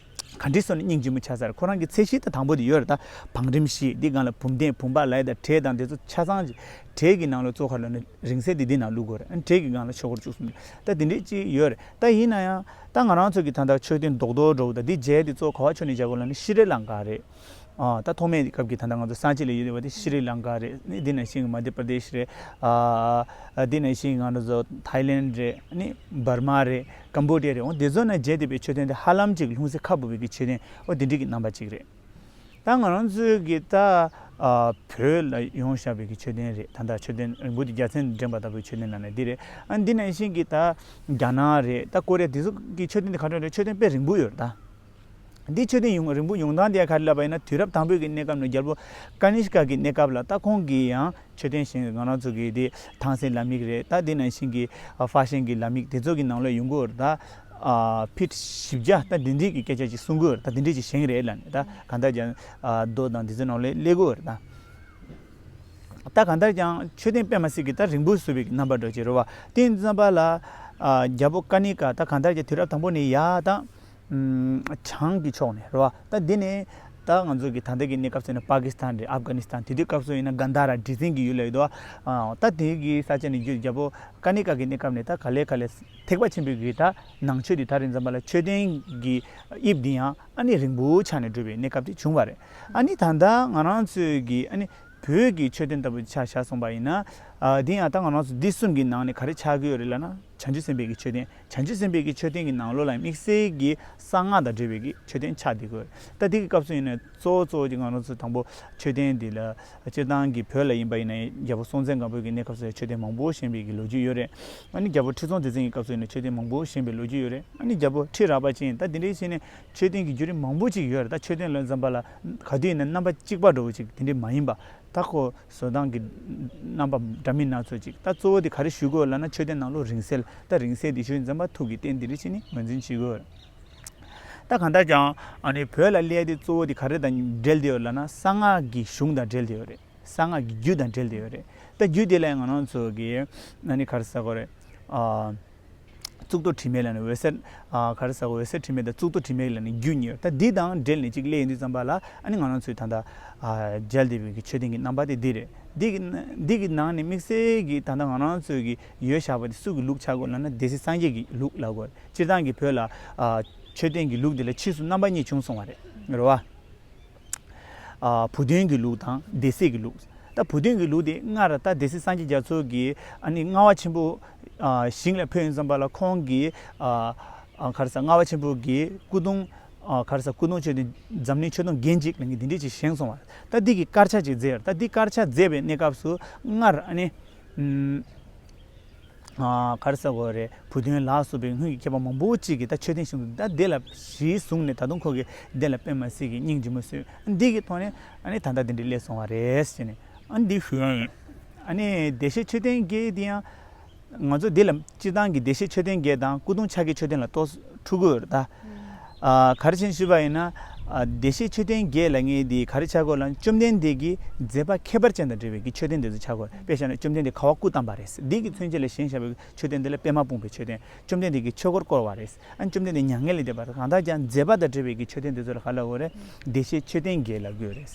ག་འདྲ་སོང་ནས་སྙིང་རྗེ་མོ་ཆགས་ས་རེད། ཁོ་རང་གི་ཚད་གཞི་ད་དང་པོ་དེ་ཡོད་རེད། ད་བང་རིམ་བཞི་འདི་སྒང་ལ་བུམ་གདན་བུམ་པ་ལ་ཡི་དང་བྲེ་དང་དེ་ཚོ་ཆ་ཚང་གི་བྲེ་གི་ནང་ལ་གཙོ་ཁ་ལ་ནི་རིང་བསྲེལ་དེ་འདི་ནང་བླུག་དགོས་རེད། ཨ་ནི་བྲེ་གི་སྒང་ལ་ཆོས་འཁོར་བཅུ་གསུམ་རེད། ད་དེ་འདྲའི་ཅིག་ཡོད་རེད། ད་ཡིན་ན་ཡང་ད་ང་རང་ཚོ་གི་ད་ལྟ་མཆོད་རྟེན་རྡོག་རྡོག་འདྲ་བོ་ད་འདི་མཇལ་དེ་གཙོ་ག་བ་ཆོ་ནས་མཇལ་དགོས་ལ་ནི་ཤྲི་ལང་ཀ་རེད། ཨ་ད་ཐོག་མའི་སྐབས་ཀྱི་ད་ལྟ་ང་ཚོ་སངས་རྒྱས་ལ་ཡོད་པ་དེ་ཤྲི་ལང་ཀ་རེད། ནི་འདི་ནང་བཞིན་གྱི་མ་དྷྱ་པྲ་དེཤ་རེད། ཨ་འདི་ནང་བཞིན་གྱི་ང་རང་ཚོ་ཐའི་ལེན་རེད། ནི་འབར་མ་རེད། ཀམ་བོ་ཌི་ཡ་རེད། འོ་དེ་ཚོ་ནང་མཇལ་བསྡད་པའི་མཆོད་རྟེན་དེ་ཧ་ལམ་ཅིག་ལྷུང་བཟེད་ཁ་སྦུབ་པའི་གི་མཆོད་རྟེན་འོ་དེ་འདྲའི་གི་རྣམ་པ་ཅིག་རེད། ད་ང་རང་ཚོའི་གི་ད་ཨ་བོད་ལ་ཡོང་བཞག་པའི་གི་མཆོད་རྟེན་རེད། ད་ལྟ་མཆོད་རྟེན་རིང་པོ་དེ་རྒྱལ་མཚན་འདྲེན་པ་ལྟ་བུའི་མཆོད་རྟེན་ནང་ནས་འདི་རེད། ཨ་འདི་ནང་བཞིན་གི་ད་རྒྱ་ནག་རེད། ད་ཀོ་རི་ཡ་དེ་ཚོ་གི་མཆོད་རྟེན་དེ་ག་འདྲ་རེད། མཆོད་རྟེན་དཔེ་རིང་པོ་ཡོད་རེད་ད། འདི་མཆོད་རྟེན་ཡོང་རིང་པོ་ཡོང་སྟངས་དེ་ག་རེ་ལབ་པ་ཡིན་ན། དུས་རབས་དང་པོའི་གི་གནས་སྐབས་ནས་རྒྱལ་པོ་ཀ་ནི་ཤ་ཀ་གི་གནས་སྐབས་ལ་ད་ཁོང་གིས་ཡང་མཆོད་རྟེན་བཞེངས། ང་རང་ཚོ་གི་དེ་ཐང་སེང་ལམ་ཡིག་རེད། ད་དེ་ནང་བཞིན་གྱི་ཧྥ་ཤན་གྱི་ལམ་ཡིག་དེ་ཚོ་གི་ནང་ལ་ཡོང་གི་ཡོད་རེད། ད་ཕིཊ་བཞི་བརྒྱ་ད་དེ་འདྲའི་གི་སྐད་ཆ་ཅིག་གསུང་གི་ཡོད་རེད། ད་དེ་འདྲའི་ཅིག་བཞེངས་རེད་ལབ་ནས། ད་གང་ལྟར་ཀྱང་རྡོ་དང་དེ་ཚོའི་ནང་ལ་སླེབས་ཀྱི་ཡོད་རེད། ད་ད་གང་ལྟར་ཀྱང་མཆོད་རྟེན་དཔེ་མ་སྲིད་ཀྱི་ད་རིང་པོ་བཟོས་པའི་གི་རྣམ་པ་འདྲ་ཅིག་རེད་བ། དེ་ཡིན་ཙམ་པ་ལ་རྒྱལ་པོ་ཀ་ནི་ཀ་ད་གང་ལྟར་ཀྱང་དུས་རབས་དང་པོ་ནས་ཡ་ད། བྱང་གི་ཕྱོགས་ནས་རེད་བ། ད་འདི་ནས་ད་ང་ཚོ་གི་ད་ལྟ་གི་གནས་སྐབས་སུ་ཡིན་ན་པ་ཀི་སི་ཐན་རེད། ཨབ་གྷ་ནི་སི་ཐན། དེ་དུས་སྐབས་སུ་ཡིན་ན་གན་དྷ་ར་འབྲས་སྤུངས་གི་ཡུལ་ལ་ཡོད་དོ། ད་དེ་གི་ས་ཆ་ནས་བརྒྱུད་རྒྱལ་པོ་ཀ་ནི་ཀ་གི་གནས་སྐབས་ནས་ད་ག་ལེ་ག་ལེ་ཐེག་པ་ཆེན་པོའི་གི་ད་ནང་ཆོས་དེ་ད་རེས་ཙམ་པ་ལ་མཆོད་རྟེན་གྱི་དབྱིབས་འདི་ཡང་ཨ་ནི་རིང་པོ་ཆགས་ནས་འགྲོ་བའི་གནས་སྐབས་དེ་བྱུང་བ་རེད། ཨ་ནི་ད་ལྟ་ང་རང་ཚོའི་གི་ཨ་ནི་བོད་ཀྱི་མཆོད་རྟེན་ལྟ་བུ་ཆ་བཞག་སོང་པ་ཡིན་ན། ཨ་འདི་ཡང་ད་ང་རང་ཚོ་འདི་གསུམ་གྱི་ནང་ནས་ག་རེ་ཆགས་ཀྱི་ཡོད་རེད་ལབ་ན། བྱང་ཆུབ་སེམས་དཔའི་གི་མཆོད་རྟེན། བྱང་ཆུབ་སེམས་དཔའི་གི་མཆོད་རྟེན་གྱི་ནང་ལོགས་ལ་དམིགས་བསལ་གྱི་གསང་སྔགས་དང་འབྲེལ་བའི་གི་མཆོད་རྟེན་ཆགས་བསྡད་ཀྱི་ཡོད་རེད། ད་འདི་གི་སྐབས་སུ་ཡིན་ན་གཙོ་བོ་གཙོ་བོ་གྱི་ང་རང་ཚོ་དང་པོ་མཆོད་རྟེན་འདི་ལ་སྤྱིར་བཏང་གི་བོད་ལ་ཡིན་པ་ཡིན་ན་རྒྱལ་པོ་སྲོང་བཙན་སྒམ་པོ་གི་གནས་སྐབས་སུ་མཆོད་རྟེན་མང་པོ་བཞེངས་པའི་གི་ལོ་རྒྱུས་ཡོད་རེད། ཨ་ནི་རྒྱལ་པོ་ཁྲི་སྲོང་ལྡེ་བཙན་གྱི་སྐབས་སུ་ཡིན་ན་མཆོད་རྟེན་མང་པོ་བཞེངས་པའི་ལོ་རྒྱུས་ཡོད་རེད། ཨ་ནི་རྒྱལ་པོ་ཁྲི་རལ་པ་ཅན། ད་འདི་འདྲའི་བྱས་ནས་མཆོད་རྟེན་གྱི་བརྒྱུད་རིམ་མང་པོ་ཅིག་ཡོད་རེད། ད་མཆོད་རྟེན་ལ་འཛོམས་པ་ལ་ག་དུས་ཡིན་ན་རྣམ་པ་གཅིག་པ་འདྲ་བོ་ཅིག་དེ་འདྲའི་མ་ཡིན་པ། ད་ཁོ་བཟོ་སྟངས་ཀྱི་རྣམ་པ་འདྲ་མིན་སྣ་ཚོགས་ཅིག་ད་གཙོ་བོ་དེ་ག་རེ་ཞུ་དགོས་ལབ་ན། མཆོད་རྟེན་ནང་ལོགས་རིང་བསྲེལ། ད་རིང་བསྲེལ་དེ་ཞུ་ཡིན་ཙམ་པ་ཐུགས་ཀྱི་རྟེན་དེ་རེ་བྱས་ནས་ངོས་འཛིན་བྱེད་དགོས། ད་གང་ལྟར་ཀྱང་ཨ་ནི་བོད་ལ་སླེབས་དེ་གཙོ་བོ་དེ་ག་རེ་དང་འབྲེལ་བསྡད་ཡོད་ལབ་ན། གསང་སྔགས་ཀྱི་གཞུང་དང་འབྲེལ་བསྡད་ཡོད་རེད། གསང་སྔགས་ཀྱི་རྒྱུད་དང་འབྲེལ་བསྡད་ཡོད་རེད། ད་རྒྱུད་དེ་ལ་ང་རང་ཚོ་གི་ཨ་ནི་ག་རེ་ཟེར་དགོས་རེད། ཨ། གཙུག་ཏོར་དྲི་མེད་ལ་ནི་འོད་གསལ། ཨ་ག་རེ་ཟེར་དགོས། འོད་གསལ་དྲི་མེད་དང་གཙུག་ཏོར་དྲི་མེད་ལ་ནི་རྒྱུད་གཉིས་ཡོད། ད་འདི་དང་འབྲེལ་ནས་ཅིག་སླེབས་ཡོང་དུས་ཙམ་པ་ལ་ཨ་ནི་ང་རང་ཚོའི་ད་ལྟ་ཨ་མཇལ་བསྡད་པའི་གི་མཆོད་རྟེན་གྱི་རྣམ་པ་དེ་འདི་རེད། འདི་གི་འདི་གི་ནང་ནས་དམིགས་བསལ་གྱི་ད་ལྟ་ང་རང་ཚོའི་གི་ཡོད་བཞག་པ་དེ་སུ་གི་ལུགས་ཆགས་དགོས་ལབ་ན། སྡེ་སྲིད་སངས་རྒྱས་ཀྱི་ལུགས་ལབ་དགོས། སྤྱིར་བཏང་གི་བོད་ལ་ཨ་མཆོད་རྟེན་གྱི་ལུགས་འདི་ལ་ཕྱིས་སུ་རྣམ་པ་གཉིས་བྱུང་སོང་བ་རེད། རེད་བ། ཨ་བུ་སྟོན་གྱི་ལུགས་དང་སྡེ་སྲིད་ཀྱི་ལུགས། ད་བུ་སྟོན་གྱི་ལུགས་དེ་སྔར་ད་སྡེ་སྲིད་སངས་རྒྱས་རྒྱ་མཚོ་གིས་ཨ་ནི་ལྔ་པ་ཆེན་པོ་ཨ་ཞིང་ལ་ཕེབས་ཡོང་ཙམ་པ་ལ་ཁོང་གིས་ཨ་ཨ་ག་རེ་ཟེར། ལྔ་པ་ཆེན་པོ་གི་སྐུ་གདུང་ཨ་ག་རེ་ཟེར། སྐུ་གདུང་མཆོད་རྟེན་འཛམ་གླིང་མཆོད་སྡོང་རྒྱན་གཅིག་ལབ་མཁན་དེ་འདྲས་ཅིག་བཞེངས་སོང་བ། ད་འདི་གི་དཀར་ཆག་ཅིག་མཛད་ཡོད། ད་འདི་དཀར་ཆག་མཛད་པའི་གནས་སྐབས་སུ་སྔར་ཨ་ནི་ཨམ། ཨ་ག་རེ་ཟེར་དགོས་རེད། བུ་སྟོན་ལ་སོགས་པའི་སྔོན་གྱི་མཁས་པ་མང་པོ་ཅིག་གིས་ད་མཆོད་རྟེན་བཞེངས་འདུག་ད་དེ་ལ་གཞི་བཟུང་ནས་ད་དུང་ཁོ་གིས་དེ་ལ་དཔེ་མ་སྲིད་ཀྱི་སྙིང་རྗེ་མོ་བཟོས། འདི་གི་ཐོག་ནས་ཨ་ནི་ད་ལྟ་དེ་འདྲའི་སླེབས་སོང་བ་རེད་ཟེར་ནས་ཨ་ནི་འདི་ཞུ་ཡ་ཡིན། ཨ་ནི་བདེ་གཤེགས་མཆོད་རྟེན་བརྒྱད་དེ་ཡང་ང་ཚོ་འདི་ལ་སྤྱིར་བཏང་གི་བདེ་གཤེགས་མཆོད་རྟེན་བརྒྱད་དང་སྐུ་གདུང་ཕྱག་གི་མཆོད་རྟེན་ལ་ཏོག་ཙམ་འཁྲུལ་གྱི་ཡོད་རེད་ད། ཨ་ག་རེ་བྱས་ནས་ཞུས་པ་ཡིན་ན། ཨ་བདེ་གཤེགས་མཆོད་རྟེན་བརྒྱད་ལབ་མཁན་དེ་ག་རེ་ཆགས་ཀྱི་ཡོད་ལབ་ན། བཅོམ་ལྡན་འདས་ཀྱི་མཛད་པ་ཁྱད་པར་ཅན་དང་འབྲེལ་བའི་གི་མཆོད་རྟེན་དེ་ཚོ་ཆགས་ཀྱི་ཡོད་རེད། དཔེ་བཞག་ན་བཅོམ་ལྡན་འདས་ག་པར་སྐུ་བལྟམས་པ་རེད། འདི་གི་མཚོན་བྱེད་ལ་བཞེངས་བཞག་པའི་མཆོད་རྟེན་དེ་ལ་པདྨ་སྤུངས་པའི་མཆོད་རྟེན། བཅོམ་ལྡན་འདས་ཀྱིས་ཆོས་འཁོར་བསྐོར་བ་རེད། ཨ་བཅོམ་ལྡན་འདས་མྱ་ངན་ལས་འདས་པ་རེད། གང་ལྟར་ཀྱང་མཛད་པ་དང་འབྲེལ་བའི་གི་མཆོད་རྟེན་དེ་ཚོ་ལ་ག་ལབ་དགོས་རེད། བདེ་གཤེགས་མཆོད་རྟེན་བརྒྱད་ལབ་དགོས་རེད།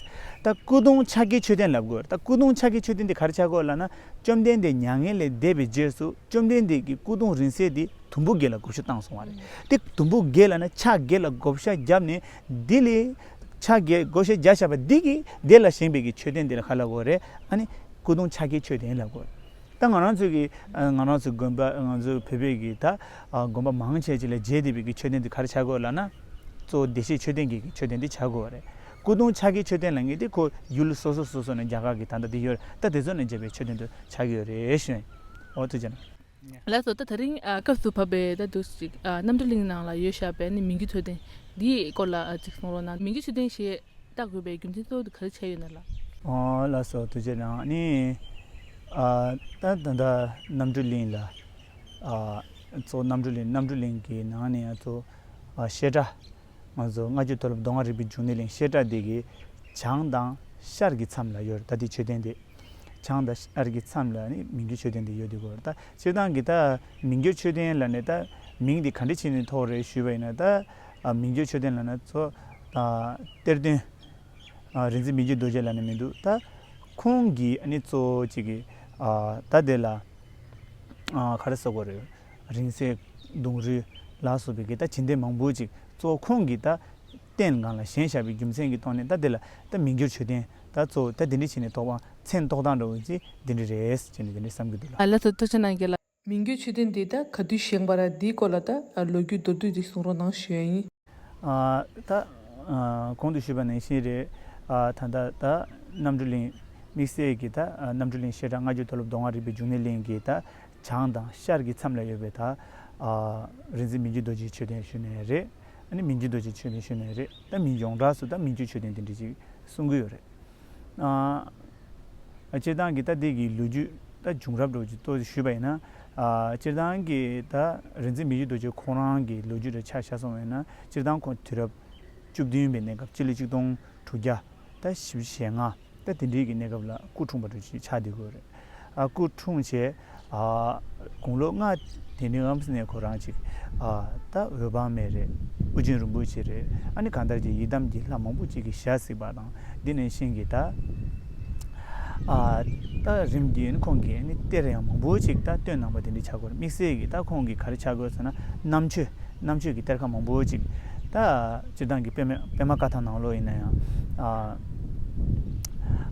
ད་སྐུ་གདུང་ཕྱག་གི་མཆོད་རྟེན་ལབ་དགོས་རེད། ད་སྐུ་གདུང་ཕྱག་གི་མཆོད་རྟེན་དེ་ག་རེ་ཆགས་ཀྱི་ཡོད་ལབ་ན། བཅོམ་ལྡན་འདས་མྱ་ངན་ལས་འདས་པའི་རྗེས་སུ་བཅོམ་ལྡན་འདས་ཀྱི་སྐུ་གདུང་རིང་བསྲེལ་དེ་དུམ་བུ་བརྒྱད་ལ་བགོ་བཤའ་བཏང་སོང་བ་རེད། དེ་དུམ་བུ་བརྒྱད་ལབ་ན་ཕྱག་བརྒྱད་ལ་བགོ་བཤའ་བརྒྱབ་ནས་དེ་ལས་ཕྱག་བརྒྱད་བགོ་བཤའ་བརྒྱབ་བཞག་པ་འདི་གིས་དེ་ལ་བཞེངས་པའི་གི་མཆོད་རྟེན་དེ་ལ་ག་ལབ་དགོས་རེད། ཨ་ནི་སྐུ་གདུང་ཕྱག་གི་མཆོད་རྟེན་ལབ་དགོས་རེད། ད་ང་རང་ཚོའི་གི་ཨ་ང་རང་ཚོའི་དགོན་པ། ང་ཚོའི་བོད་པའི་གི་ད་ཨ་དགོན་པ་མང་ཆེ་ཅིག་ལ་མཇལ་བསྡད་པའི་གི་མཆོད་རྟེན་དེ་ག་རེ་ཆགས་ཀྱི་ཡོད་ལབ་ན། གཙོ་བོ་བདེ་གཤེགས་མཆོད་རྟེན་གྱི་གི་མཆོད་རྟེན་དེ་ཆགས་ཀྱི་ཡོད་རེད། སྐུ་གདུང་ཕྱག་གི་མཆོད་རྟེན་ལབ་མཁན་དེ་ཁོ་ཡུལ་སོ་སོ་སོ་སོ་ནས་རྒྱ་གར་གྱི་ད་ལྟ་དེ་ཡོད་རེད། ད་དེ་ཚོ་ནས་མཇལ་བའི་མཆོད་རྟེན་དུ་ཆགས་ཀྱི་ཡོད་རེད་ཞུ་ཡིན། འོ་ཐུགས་རྗེ་གནང་། ལགས་སོ། ད་དེ་རིང་ཨ་སྐབས་སུ་བབས་པའི་ད་དུ་ཅིག་ཨ་རྣམ་གྲོལ་གླིང་ནང་ལ་ཡོད་བཞག་པའི་ནི་མི་འགྱུར་མཆོད་རྟེན་འདིའི་སྐོར་ལ་ཨ་ཅིག་གསུང་རོགས་གནང་། མི་འགྱུར་མཆོད་རྟེན་ཞེས་བཏགས་དགོས་པའི་རྒྱུ་མཚན་གཙོ་བོ་དེ་ག་རེ་ཆགས་ཡོད་ན་ལགས། ཨོ་ལགས་སོ། ཐུགས་རྗེ་གནང་། ནི་ཨ་ད་ད་ད་རྣམ་གྲོལ་གླིང་ལ་ཨ་གཙོ་བོ་རྣམ་གྲོལ་གླིང་། རྣམ་གྲོལ་གླིང་གི་ནང་ནས་ཡང་གཙོ་བོ་ཨ་བཤད་གྲྭ། ང་ཚོ་སྔགས་རྒྱུད་མཐོ་སློབ་མདོ་སྔགས་རིག་པའི་འབྱུང་གནས་གླིང་བཤད་གྲྭ་འདི་གི་བྱང་དང་ཤར་གྱི་མཚམས་ལ་ཡོད་རེད། ད་འདི་མཆོད་རྟེན་འདི་བྱང་དང་ཤར་གྱི་མཚམས་ལ་ནི་མི་འགྱུར་མཆོད་རྟེན་འདི་ཡོད་འདུག་གོ། ད་སྤྱིར་བཏང་གི་ད་མི་འགྱུར་མཆོད་རྟེན་ལབ་ནས་ད་མིང་འདི་ག་འདྲ་བྱས་ནས་ཐོགས་རེད་ཞུས་པ་ཡིན་ན། ད་ ཨ། མི་འགྱུར་མཆོད་རྟེན་ལབ་ན་གཙོ། ཨ། གཏེར་སྟོན། ཨ། རིག་འཛིན་མི་འགྱུར་རྡོ་རྗེ་ལབ་ན་མི་འདུག་ད་ཁོང་གིས་ཨ་ནི་གཙོ་བོ་གཅིག་གིས། ཨ། ད་དེ་ལ། ཨ། ག་རེ་ཟེར་དགོས་རེད། རིང་བསྲེལ་གདུང་རུས་ལ་སོགས་པའི་གི་ད་བྱིན་རྟེན་མང་པོ་ཅིག་གཙོ་བོ་ཁོང་གིས་ད་རྟེན་སྒང་ལ་བཞེངས་བཞག་པའི་རྒྱུ་མཚན་གྱི་ཐོག་ནས། ད་དེ་ལ་ད་མི་འགྱུར་མཆོད་རྟེན། ད་གཙོ་བོ་ད་དེ་འདྲ་བྱས་ནས་ཐོགས་པ་མཚན་ཐོགས་སྟངས་འདྲ་བོ་ཅིག་དེ་འདྲ་རེད་ཟེར་ནས་དེ་འདྲ་བསམ་གྱི་འདུག་ལགས། ཨ། ལགས་སོ། ཐུགས་རྗེ་གནང་རྒན་ལགས། མི་འགྱུར་མཆོད་རྟེན་འདི་ད་ག་དུས་བཞེངས་པ་རེད། འདིའི་སྐོར་ལ་ད་ལོ་རྒྱུས་མདོར་བསྡུས་ཅིག་གསུང་རོགས་གནང་ཞུ་ཡ་ཡིན། ཨ། ད། ཨ། གོང་དུ་ཞུས་པ་ནང་བཞིན་རེད། ཨ། ད་ལྟ་ད་རྣམ་གྲོལ་གླིང་། དམིགས་བསལ་གྱི་ད་རྣམ་གྲོལ་གླིང་བཤད་གྲྭ་སྔ་འགྱུར་མཐོ་སློབ་མདོ་སྔགས་རིག་པའི་འབྱུང་གནས་གླིང་གི་ད་བྱང་དང་ཤར་གྱི་མཚམས་ལ་ཡོད་པའི་ད། ཨ། རིག་འཛིན་མི་འགྱུར་རྡོ་རྗེའི་མཆོད་རྟེན་ཞུས་ནའི་རེད། ཨ་ནི་མི་འགྱུར་རྡོ་རྗེའི་མཆོད་རྟེན་ཞུས་ནའི་རེད། ད་མི་ཡོངས་གྲགས་སུ་ད་མི་འགྱུར་མཆོད་རྟེན་དེ་འདྲ་ཅིག་གསུང་གི་ཡོད་རེད། ཨ། སྤྱིར་བཏང་གི་ད་འདི་གི་ལོ་རྒྱུས་ད་བྱུང་རབས་འདྲ་བོ་ཅིག་ཏོག་ཙམ་ཞུས་པ་ཡིན་ན། ཨ། སྤྱིར་བཏང་གི་ད་རིག་འཛིན་མི་འགྱུར་རྡོ་རྗེ་ཁོང་རང་གི་ལོ་རྒྱུས་རེ་ཆ་བཞག་སོང་བ་ཡིན་ན། སྤྱིར་བཏང་ཁོང་དུས་རབས་བཅུ་བདུན་པའི་གནས་སྐབས། སྤྱི་ལོ་ཆིག་སྟོང་དྲུག་བརྒྱ་ད་བཞི་བཅུ་ཞེ་ལྔ། ད་དེ་འདྲའི་གི་གནས་སྐབས་ལ་སྐུ་འཁྲུངས་པ་འདྲ་ཅིག་ཆགས་བསྡད་ཡོད་རེད། ཨ། སྐུ་འཁྲུངས་བྱས། ཨ། དགུང་ལོ་ལྔ་དེ་འདྲའི་ངམ་ནས་ཁོ་རང་ཅིག་ཨ། ད་འོད་དཔག་མེད་རེད། ཨོ་རྒྱན་རིན་པོ་ཆེ་རེད། ཨ་ནི་གང་ལྟར་གྱི་ཡི་དམ་གྱི་ལྷ་མང་པོ་ཅིག་གི་ཞལ་གཟིགས་པ་དང་། འདི་ནང་བཞིན་གྱི་ད། ཨ། ད་རིམ་གྱིས་ཁོང་གིས་ནི་གཏེར་ཡང་མང་པོ་ཅིག་ད་བཏོན་གནང་པ་དེ་འདྲ་ཆགས་ཀྱི་ཡོད་རེད། དམིགས་བསལ་གྱི་ད་ཁོང་གིས་ག་རེ་ཆགས་ཀྱི་ཡོད་ཟེར་ན། གནམ་མཆོད། གནམ་མཆོད་ཀྱི་གཏེར་ཁ་མང་པོ་ཅིག་ད་སྤྱིར་བཏང་གི་པད་མ། པད་མ་བཀའ་ཐང་ནང་ལོགས་ཡིན་ན་ཡང་། ཨ།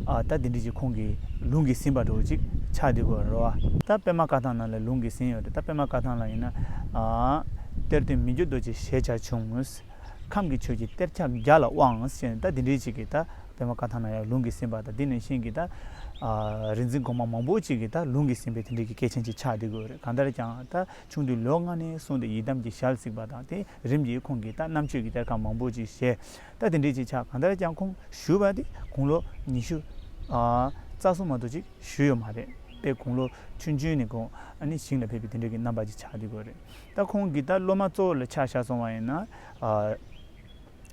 ཨ། ད་དེ་འདྲ་ཅིག་ཁོང་གིས་ལུང་གིས་ཟིན་པ་འདྲ་བོ་ཅིག་ཆགས་བསྡད་ཀྱི་ཡོད་རེད་པ། ད་པད་མ་བཀའ་ཐང་ནང་ལ་ལུང་གིས་ཟིན་ཡོད་རེད། ད་པད་མ་བཀའ་ཐང་ལ་ཡིན་ན། ཨ། གཏེར་སྟོན་མི་འགྱུར་རྡོ་རྗེ་ཞལ་ཆ་ཆུང་། ཁམས་ཀྱི་ཆོས་ཀྱི་གཏེར་ཆགས་རྒྱ་ལ་དབང་ཟེར་ནས། ད་དེ་འདྲའི་ཅིག་གིས་ད་པད་མ་བཀའ་ཐང་ན་ཡང་ལུང་གིས་ཟིན་པ་དང་། དེ་ནང་བཞིན་གྱི་ད། ཨ། རིག་འཛིན་གོང་མ་མང་པོ་ཅིག་གིས་ད་ལུང་གིས་ཟིན་པའི་དེ་འདྲའི་གི་སྐྱེས་ཆེན་ཅིག་ཆགས་བསྡད་ཀྱི་ཡོད་རེད། གང་ལྟར་ཀྱང་ད་ཆུང་དུས་ལོ་ལྔ་ནས་བཟུང་སྟེ་ཡི་དམ་གྱི་ཞལ་གཟིགས་པ་དང་། དེ་རིམ་གྱིས་ཁོང་གིས་ད་གནམ་མཆོད་ཀྱི་གཏེར་ཁ་མང་པོ་ཅིག་བཞེས། ད་དེ་འདྲའི་ཅིག་ཆགས། གང་ལྟར་ཀྱང་ཁོང་བཞུགས་པ་དེ་དགུང་ལོ་ཉི་ཤུ། ཨ། རྩ་གསུམ་མ་གཏོགས་ཅིག་བཞུགས་ཡོད་མ་རེད། དཔེ་དགུང་ལོ་ཆུང་ཆུང་ནས་ཁོང་ཨ་ནི་ཞིང་ལ་ཕེབས་པའི་དེ་འདྲའི་གི་རྣམ་པ་ཅིག་ཆགས་བསྡད་ཀྱི་ཡོད་རེད། ད་ཁོང་གི་ད་སློབ་མ་གཙོ་བོ་ལ་ཆ་བཞག་སོང་བ་ཡིན་ན།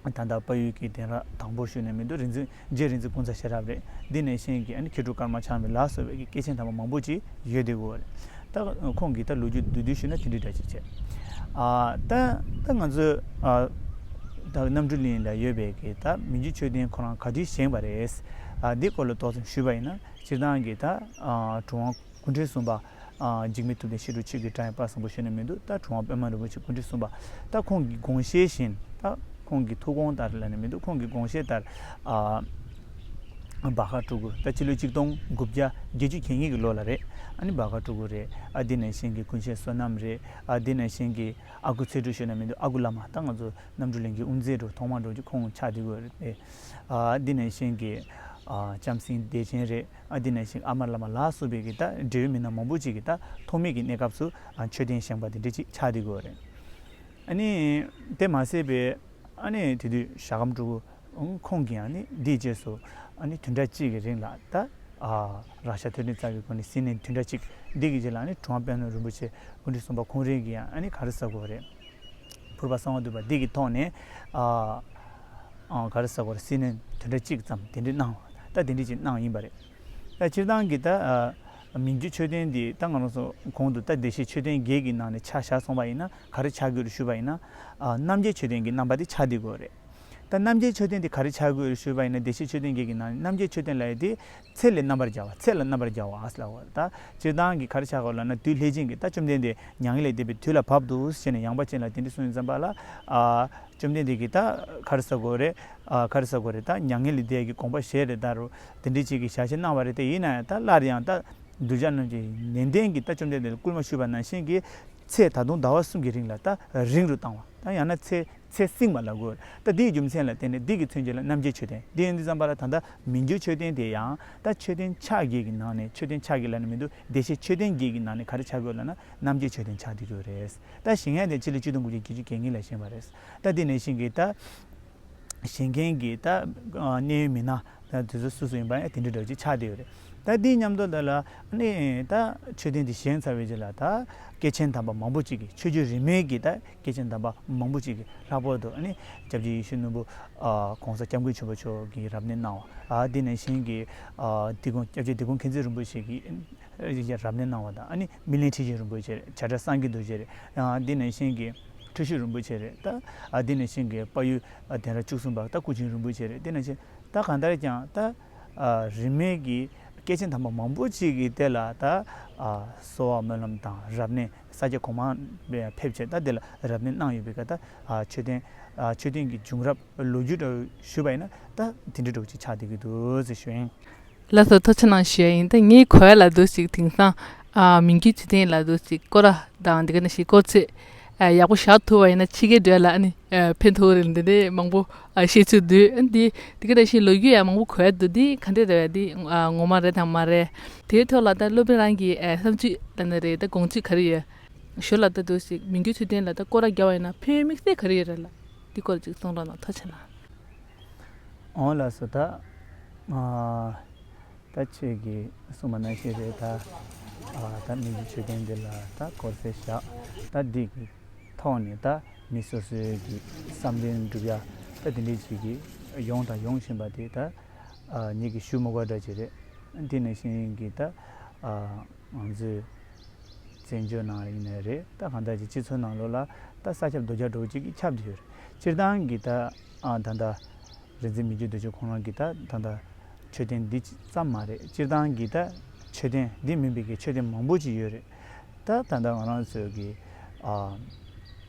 ཨ། ད་ལྟ་དཔལ་ཡུལ་གྱི་གདན་རབས་དང་པོ་ཞུས་ན་མི་འདུག་རིག་འཛིན། རྗེ་རིག་འཛིན་ཀུན་བཟང་ཤེས་རབ་རེད། འདི་ནང་བཞིན་གྱི་ཨ་ནི་མཁས་གྲུབ་ཀརྨ་ཆགས་མེད་ལ་སོགས་པའི་གི་སྐྱེས་ཆེན་དམ་པ་མང་པོ་ཅིག་ཡོད་བསྡད་ཀྱི་ཡོད་རེད། ད་ཁོང་གི་ད་ལོ་རྒྱུས་བསྡུས་བསྡུས་ཞུས་ན་དེ་འདྲའི་འདྲ་ཅིག་བྱས། ཨ། ད་ད་ང་ཚོས། ཨ། ད་རྣམ་གྲོལ་གླིང་ལ་ཡོད་པའི་གི་ད་མི་འགྱུར་མཆོད་རྟེན་ཁོ་རང་ག་དུས་བཞེངས་པ་རེད། ཨ། འདི་སྐོར་ལ་ཏོག་ཙམ་ཞུས་པ་ཡིན་ན། སྤྱིར་བཏང་གི་ད། ཨ། གྲུབ་དབང་སྐུ་ཕྲེང་གསུམ་པ། ཨ། འཇིགས་མེད་ཐུབ་བསྟན་ཤེས་རབ་ཆོས་ཀྱི་སྒྲ་ཡི་དཔལ་བཟང་པོ་ཞུས་ན་མི་འདུག་ད་གྲུབ་དབང་པདྨ་རིན་པོ་ཆེ་སྐུ་ཕྲེང་གསུམ་པ། ད་ཁོང་གི་དགོངས་བཞེད་བཞིན། ད་ཁོང་གི་ཐུགས་དགོངས་ལྟར་ལབ་ན་མི་འདུག་ཁོང་གི་དགོངས་བཞེད་ལྟར། ཨ། བར་ཁ་སྤྲུལ་སྐུ། ད་སྤྱི་ལོ་ཆིག་སྟོང་དགུ་བརྒྱ་བརྒྱད་ཅུ་གྱ་གཉིས་ཀྱི་ལོ་ལ་རེད། ཨ་ནི་བར་ཁ་སྤྲུལ་སྐུ་རེད། ཨ། འདི་ནང་བཞིན་གྱི་ཀུན་ཤེས་བསོད་ནམས་རེད། ཨ། འདི་ནང་བཞིན་གྱི་ཨ་ཁུ་ཚེ་སྒྲོན་ཞུས་ན་མི་འདུག་ཨ་ཁུ་བླ་མ། ད་ང་ཚོ་རྣམ་གྲོལ་གླིང་གི་དབུ་མཛད་འདྲ་བོ་ཐོག་མ་འདྲ་བོ་ཅིག་ཁོང་ཆགས་བསྡད་ཀྱི་ཡོད་རེད། ཨ། འདི་ནང་བཞིན་གྱི། ཨ། ལྕམ་སྲིང་བདེ་ཆེན་རེད། ཨ། འདི་ནང་བཞིན་ཨ་མ་བླ་མ་ལ་སོགས་པའི་གི་ད་འབྲེལ་ཡོད་མི་སྣ་མང་པོ་ཅིག་གི་ད་ཐོག་མའི་གི་གནས་སྐབས་སུ། ཨ། མཆོད་རྟེན་བཞེངས་པ་དེ་འདྲ་ཅིག་ཆགས་བསྡད་ཀྱི་ཡོད་རེད། ཨ་ནི་དེ་མ་ཟད་པའི། ཨ་ནི་དེ་དུས་ཞྭ་སྒམ་སྤྲུལ་སྐུ་ཁོང་གིས་ཨ་ནི་འདིའི་རྗེས་སུ་ཨ་ནི་བདུན་ཕྲག་གཅིག་གི་རིང་ལ་ད། ཨ། རཀྵ་ཐོད་ཕྲེང་རྩ་བའི་སྒོ་ནས་ཟིན་ནས་བདུན་ཕྲག་གཅིག་འདི་གི་རྗེས་ལ་ཨ་ནི་གྲུབ་དབང་པདྨ་རིན་པོ་ཆེ་སྐུ་ཕྲེང་གསུམ་པ་ཁོང་རང་གིས་ཡང་ཨ་ནི་ག་རེ་ཟེར་དགོས་རེད། ཕུར་པ་གསང་བ་འདུས་པ་འདི་གི་ཐོག་ནས། ཨ། ཨ། ག་རེ་ཟེར་དགོས་རེད། ཟིན་ནས་བདུན་ཕྲག་གཅིག་ཙམ་དེ་འདྲ་གནང་བ། ད་དེ་འདྲ་ཅིག་གནང་ཡིན་པ་རེད། ད་སྤྱིར་བཏང་གི་ད། ཨ། མི་འགྱུར་མཆོད་རྟེན་འདི་ད་ང་རང་ཚོ་གོང་དུ་ད་བདེ་གཤེགས་མཆོད་རྟེན་བརྒྱད་ཀྱི་ནང་ནས་ཆ་བཞག་སོང་བ་ཡིན་ན་ག་རེ་ཆགས་ཀྱི་ཡོད་རེད་ཞུས་པ་ཡིན་ན། ཨ། རྣམ་རྒྱལ་མཆོད་རྟེན་གྱི་རྣམ་པ་དེ་ཆགས་བསྡད་ཀྱི་ཡོད་རེད། ད་རྣམ་རྒྱལ་མཆོད་རྟེན་དེ་ག་རེ་ཆགས་ཀྱི་ཡོད་རེད་ཞུས་པ་ཡིན་ན། བདེ་གཤེགས་མཆོད་རྟེན་བརྒྱད་ཀྱི་ནང་ནས་རྣམ་རྒྱལ་མཆོད་རྟེན་ལབ་ཡ་དེ་ཚེ་ལས་རྣམ་པར་རྒྱལ་བ། ཚེ་ལ་རྣམ་པར་རྒྱལ་བ་ཨ་ཟེར་ལབ་པ། ད་སྤྱིར་བཏང་གི་ག་རེ་ཆགས་ཀྱི་ཡོད་ལབ་ན། དུས་ལྷས་བྱིན་གྱིས་ད་བཅོམ་ལྡན་འདས་མྱ་ངན་ལས་འདས་པའི་དུས་ལ་བབ་འདུག་ཟེར་ནས་ཡངས་པ་ཅན་ལ་དེ་འདྲ་གསུངས་ཡོང་ཙམ་པ་ལ། ཨ། བཅོམ་ལྡན་འདས་ཀྱིས་ད་ག་རེ་ཟེར་དགོས་རེད། ཨ། ག་རེ་ཟེར་དགོས་རེད། ད་མྱ་ངན་ལས་འདས་ཀྱི་དགོངས་པ་བཞེས་རེད། ད་རུ་དེ་འདྲ་ཅིག་གི་ཞལ་བཞེས་གནང་བ་རེད། དེ་ཡིན་ན་ཡང་ད་སླར་ཡང་ད་གདུལ་བྱ་རྣམས་ཀྱི་ནན་ཏན་གྱིས་ད་བཅོམ་ལྡན་འདས་ལ་སྐུལ་མ་ཞུས་པ་ནང་བཞིན་གྱི་ཚེ་ད་དུང་ཟླ་བ་གསུམ་གྱི་རིང་ལ་ད་རིང་རུ་བཏང་བ། ད་ཡང་ན་ཚེ་ཚེ་བསྲིང་བ་ལབ་དགོས། ད་འདིའི་རྒྱུ་མཚན་ལ་བརྟེན་ནས་འདི་གི་མཚོན་བྱེད་ལ་རྣམ་རྒྱལ་མཆོད་རྟེན། འདི་ཡིན་དུས་ཙམ་པ་ལ་ད་ལྟ་མི་འགྱུར་མཆོད་རྟེན་དེ་ཡང་ད་མཆོད་རྟེན་ཕྱག་བརྒྱད་ཀྱི་ནང་ནས། མཆོད་རྟེན་ཕྱག་བརྒྱད་ལབ་ན་མི་འདུག་བདེ་གཤེགས་མཆོད་རྟེན་བརྒྱད་ཀྱི་ནང་ནས་ག་རེ་ཆགས་ཀྱི་ཡོད་ལབ་ན་རྣམ་རྒྱལ་མཆོད་རྟེན་ཆགས་བསྡད་ཀྱི་ཡོད་རེད། ད་བཞེངས་ཡ་དེ་སྤྱི་ལོ་ཆིག་སྟོང་དགུ་བརྒྱ་བརྒྱད་ཅུ་གྱ་གཉིས་ལ་བཞེངས་པ་རེད། ད་འདི་ནང་བཞིན་གྱི་ད་བཞེངས་མཁན་གྱི་ད་གནད་ཡོད་མི་སྣ་ད་དེ་ཚོ་སུ་སུ་ཡིན་པ་ཡང་དེ་འདྲ་འདྲ་ཅིག་ཆགས་བསྡད་ཡོད་རེད། ད་འདིའི་མཉམ་དུ་ད་ལ་ཨ་ནི་ད་མཆོད་རྟེན་འདི་བཞེངས་ཚར་བའི་རྗེས་ལ་ད་སྐྱེས་ཆེན་དམ་པ་མང་པོ་ཅིག་གིས། ཆོས་བརྒྱུད་རིས་མེད་ཀྱི་ད་སྐྱེས་ཆེན་དམ་པ་མང་པོ་ཅིག་གིས། ལྷག་པར་དུ་ཨ་ནི་སྐྱབས་རྗེ་ཡིད་བཞིན་ནོར་བུ། ཨ། ྋགོང་ས་ྋསྐྱབས་མགོན་ཆེན་པོ་མཆོག་གིས་རབ་གནས་གནང་བ། ཨ། འདི་ནང་བཞིན་གྱི། ཨ། འདི་ཀོང་། སྐྱབས་རྗེ་འདི་ཀོང་མཁྱེན་བརྩེ་རིན་པོ་ཆེ་གིས་རབ་གནས་གནང་བ་དང་། ཨ་ནི་སྨིན་གླིང་ཁྲི་ཆེན་རིན་པོ་ཆེ། བྱ་བྲལ་སངས་རྒྱས་རྡོ་རྗེ། ཨ། འདི་ནང་བཞིན་གྱི། ཁྲུ་ཤུ་རིན་པོ་ཆེ་རེད། ད་ཨ་འདི་ནང་བཞིན་གྱི་དཔལ་ཡུལ་ཨ་གདན་རབས་བཅུ་གསུམ་པ་ད་སྐུ་ཆེན་རིན་པོ་ཆེ་རེད། དེ་ནང་བཞིན་ད་གང་ལྟར་ཀྱང་ད་ཨ་རིས་མེད་ཀྱི་སྐྱེས་ཆེན་དམ་པ་མང་པོ་ཅིག་གིས་དེ་ལ་ད་ཨ་གསོལ་བ་སྨོན་ལམ་དང་རབ་གནས་ས་སྐྱ་གོང་མ་ཕེབས་བྱས་ད་དེ་ལ་རབ་གནས་གནང་ཡོད་པའི་སྐབས་ད་ཨ་མཆོད་རྟེན་ཨ་མཆོད་རྟེན་གྱི་བྱུང་རབས་ལོ་རྒྱུས་འདྲ་ཞུས་པ་ཡིན་ན་ད་དེ་འདྲ་འདྲ་བོ་ཅིག་ཆགས་བསྡད་ཀྱི་འདུག་ཟེར་ཞུ་ཡིན། ལགས་སོ། ཐུགས་རྗེ་གནང་ཞུ་ཡ་ཡིན། ད་ངའི་གོ་བ་ལ་འདུག་ཅིག་དེང་སང་ཨ་མི་འགྱུར་མཆོད་རྟེན་ལ་འདུག་ཅིག་སྐོར་ར་དང་འདི་ག་ནང་བཞིན་སྐོར་ཚད་ཨ་ཡག་པོ་བཞག་ཐུབ་པ་ཡིན་ན་ཕྱི་རྒྱལ་འགྲོ་ཡ་ལ་ཨ་ནི་ཨ་ཕན་ཐོགས་རེད། འདི་འདྲའི་མང་པོ་ཨ་བཤད་ཚུལ་འདུག་ཨ་འདི་འདི་ག་ནང་བཞིན་ལོ་རྒྱུས་ཡང་མང་པོ་གོ་ཡ་འདུག་འདི་ག་འདྲས་རེད་བ། འདི་ཨ་ངོ་མ་རེད་དང་མ་རེད། དེའི་ཐོག་ལ་ད་སློབ་དཔོན་རང་གི་ཨ་བསམ་ཚུལ་ལ་ནི་རེད། ད་དགོངས་ཚུལ་ག་རེ་ཡོད། ཞོར་ལ་ད་འདུག་ཅིག་མི་འགྱུར་མཆོད་རྟེན་ལ་ད་སྐོར་ར་རྒྱག་པ་ཡིན་ན་ཕན་ཡོན་དམིགས་བསལ་ག་རེ་ཡོད་རེད་ལ། འདི་སྐོར་ཅིག་གསུང་རོགས་གནང་། ཐུགས་རྗེ་གནང་། འོང་། ལགས་སོ། ད་ཨ་ད་ཁྱེད་ཀྱིས་གསུངས་པ་ནང་བཞིན་རེད། ད་ཨ་ད་མི་འགྱུར་མཆོད་རྟེན་འདི་ལ་ད་སྐོར་ཚད་བཞག་ད་འདི་གི་ཐོག་ནས་ད་མི་སོ་སོའི་གི་བསམ་དོན་འགྲུབ་ཡ་ད་དེ་འདྲའི་ཅིག་གི་ཡོང་དང་ཡོང་བཞིན་པ་དེ་ད་ཨ་ངེད་ཀྱིས་ཞུ་མི་དགོས་འདྲ་ཅིག་རེད། འདི་ནང་བཞིན་གྱི་ད་ཨ་ང་ཚོའི་བཙན་བྱོལ་ནང་ཡིན་ནའི་རེད། ད་གང་ལྟར་གྱི་སྤྱི་ཚོགས་ནང་ལོགས་ལ་ད་ས་ཁྱབ་རྡོ་རྒྱ་འདྲ་བོ་ཅིག་གིས་ཁྱབ་བསྡད་ཡོད་རེད། སྤྱིར་བཏང་གི་ད་ཨ་ད་ལྟ་རིག་འཛིན་མི་འགྱུར་རྡོ་རྗེ་ཁོང་རང་གི་ད་ད་ལྟ་མཆོད་རྟེན་འདི་ཙམ་མ་རེད། སྤྱིར་བཏང་གི་ད་མཆོད་རྟེན་འདི་མིན་པའི་གི་མཆོད་རྟེན་མང་པོ་ཅིག་ཡོད་རེད། ད་ད་ལྟ་ང་རང་ཚོའི་གི་ཨ་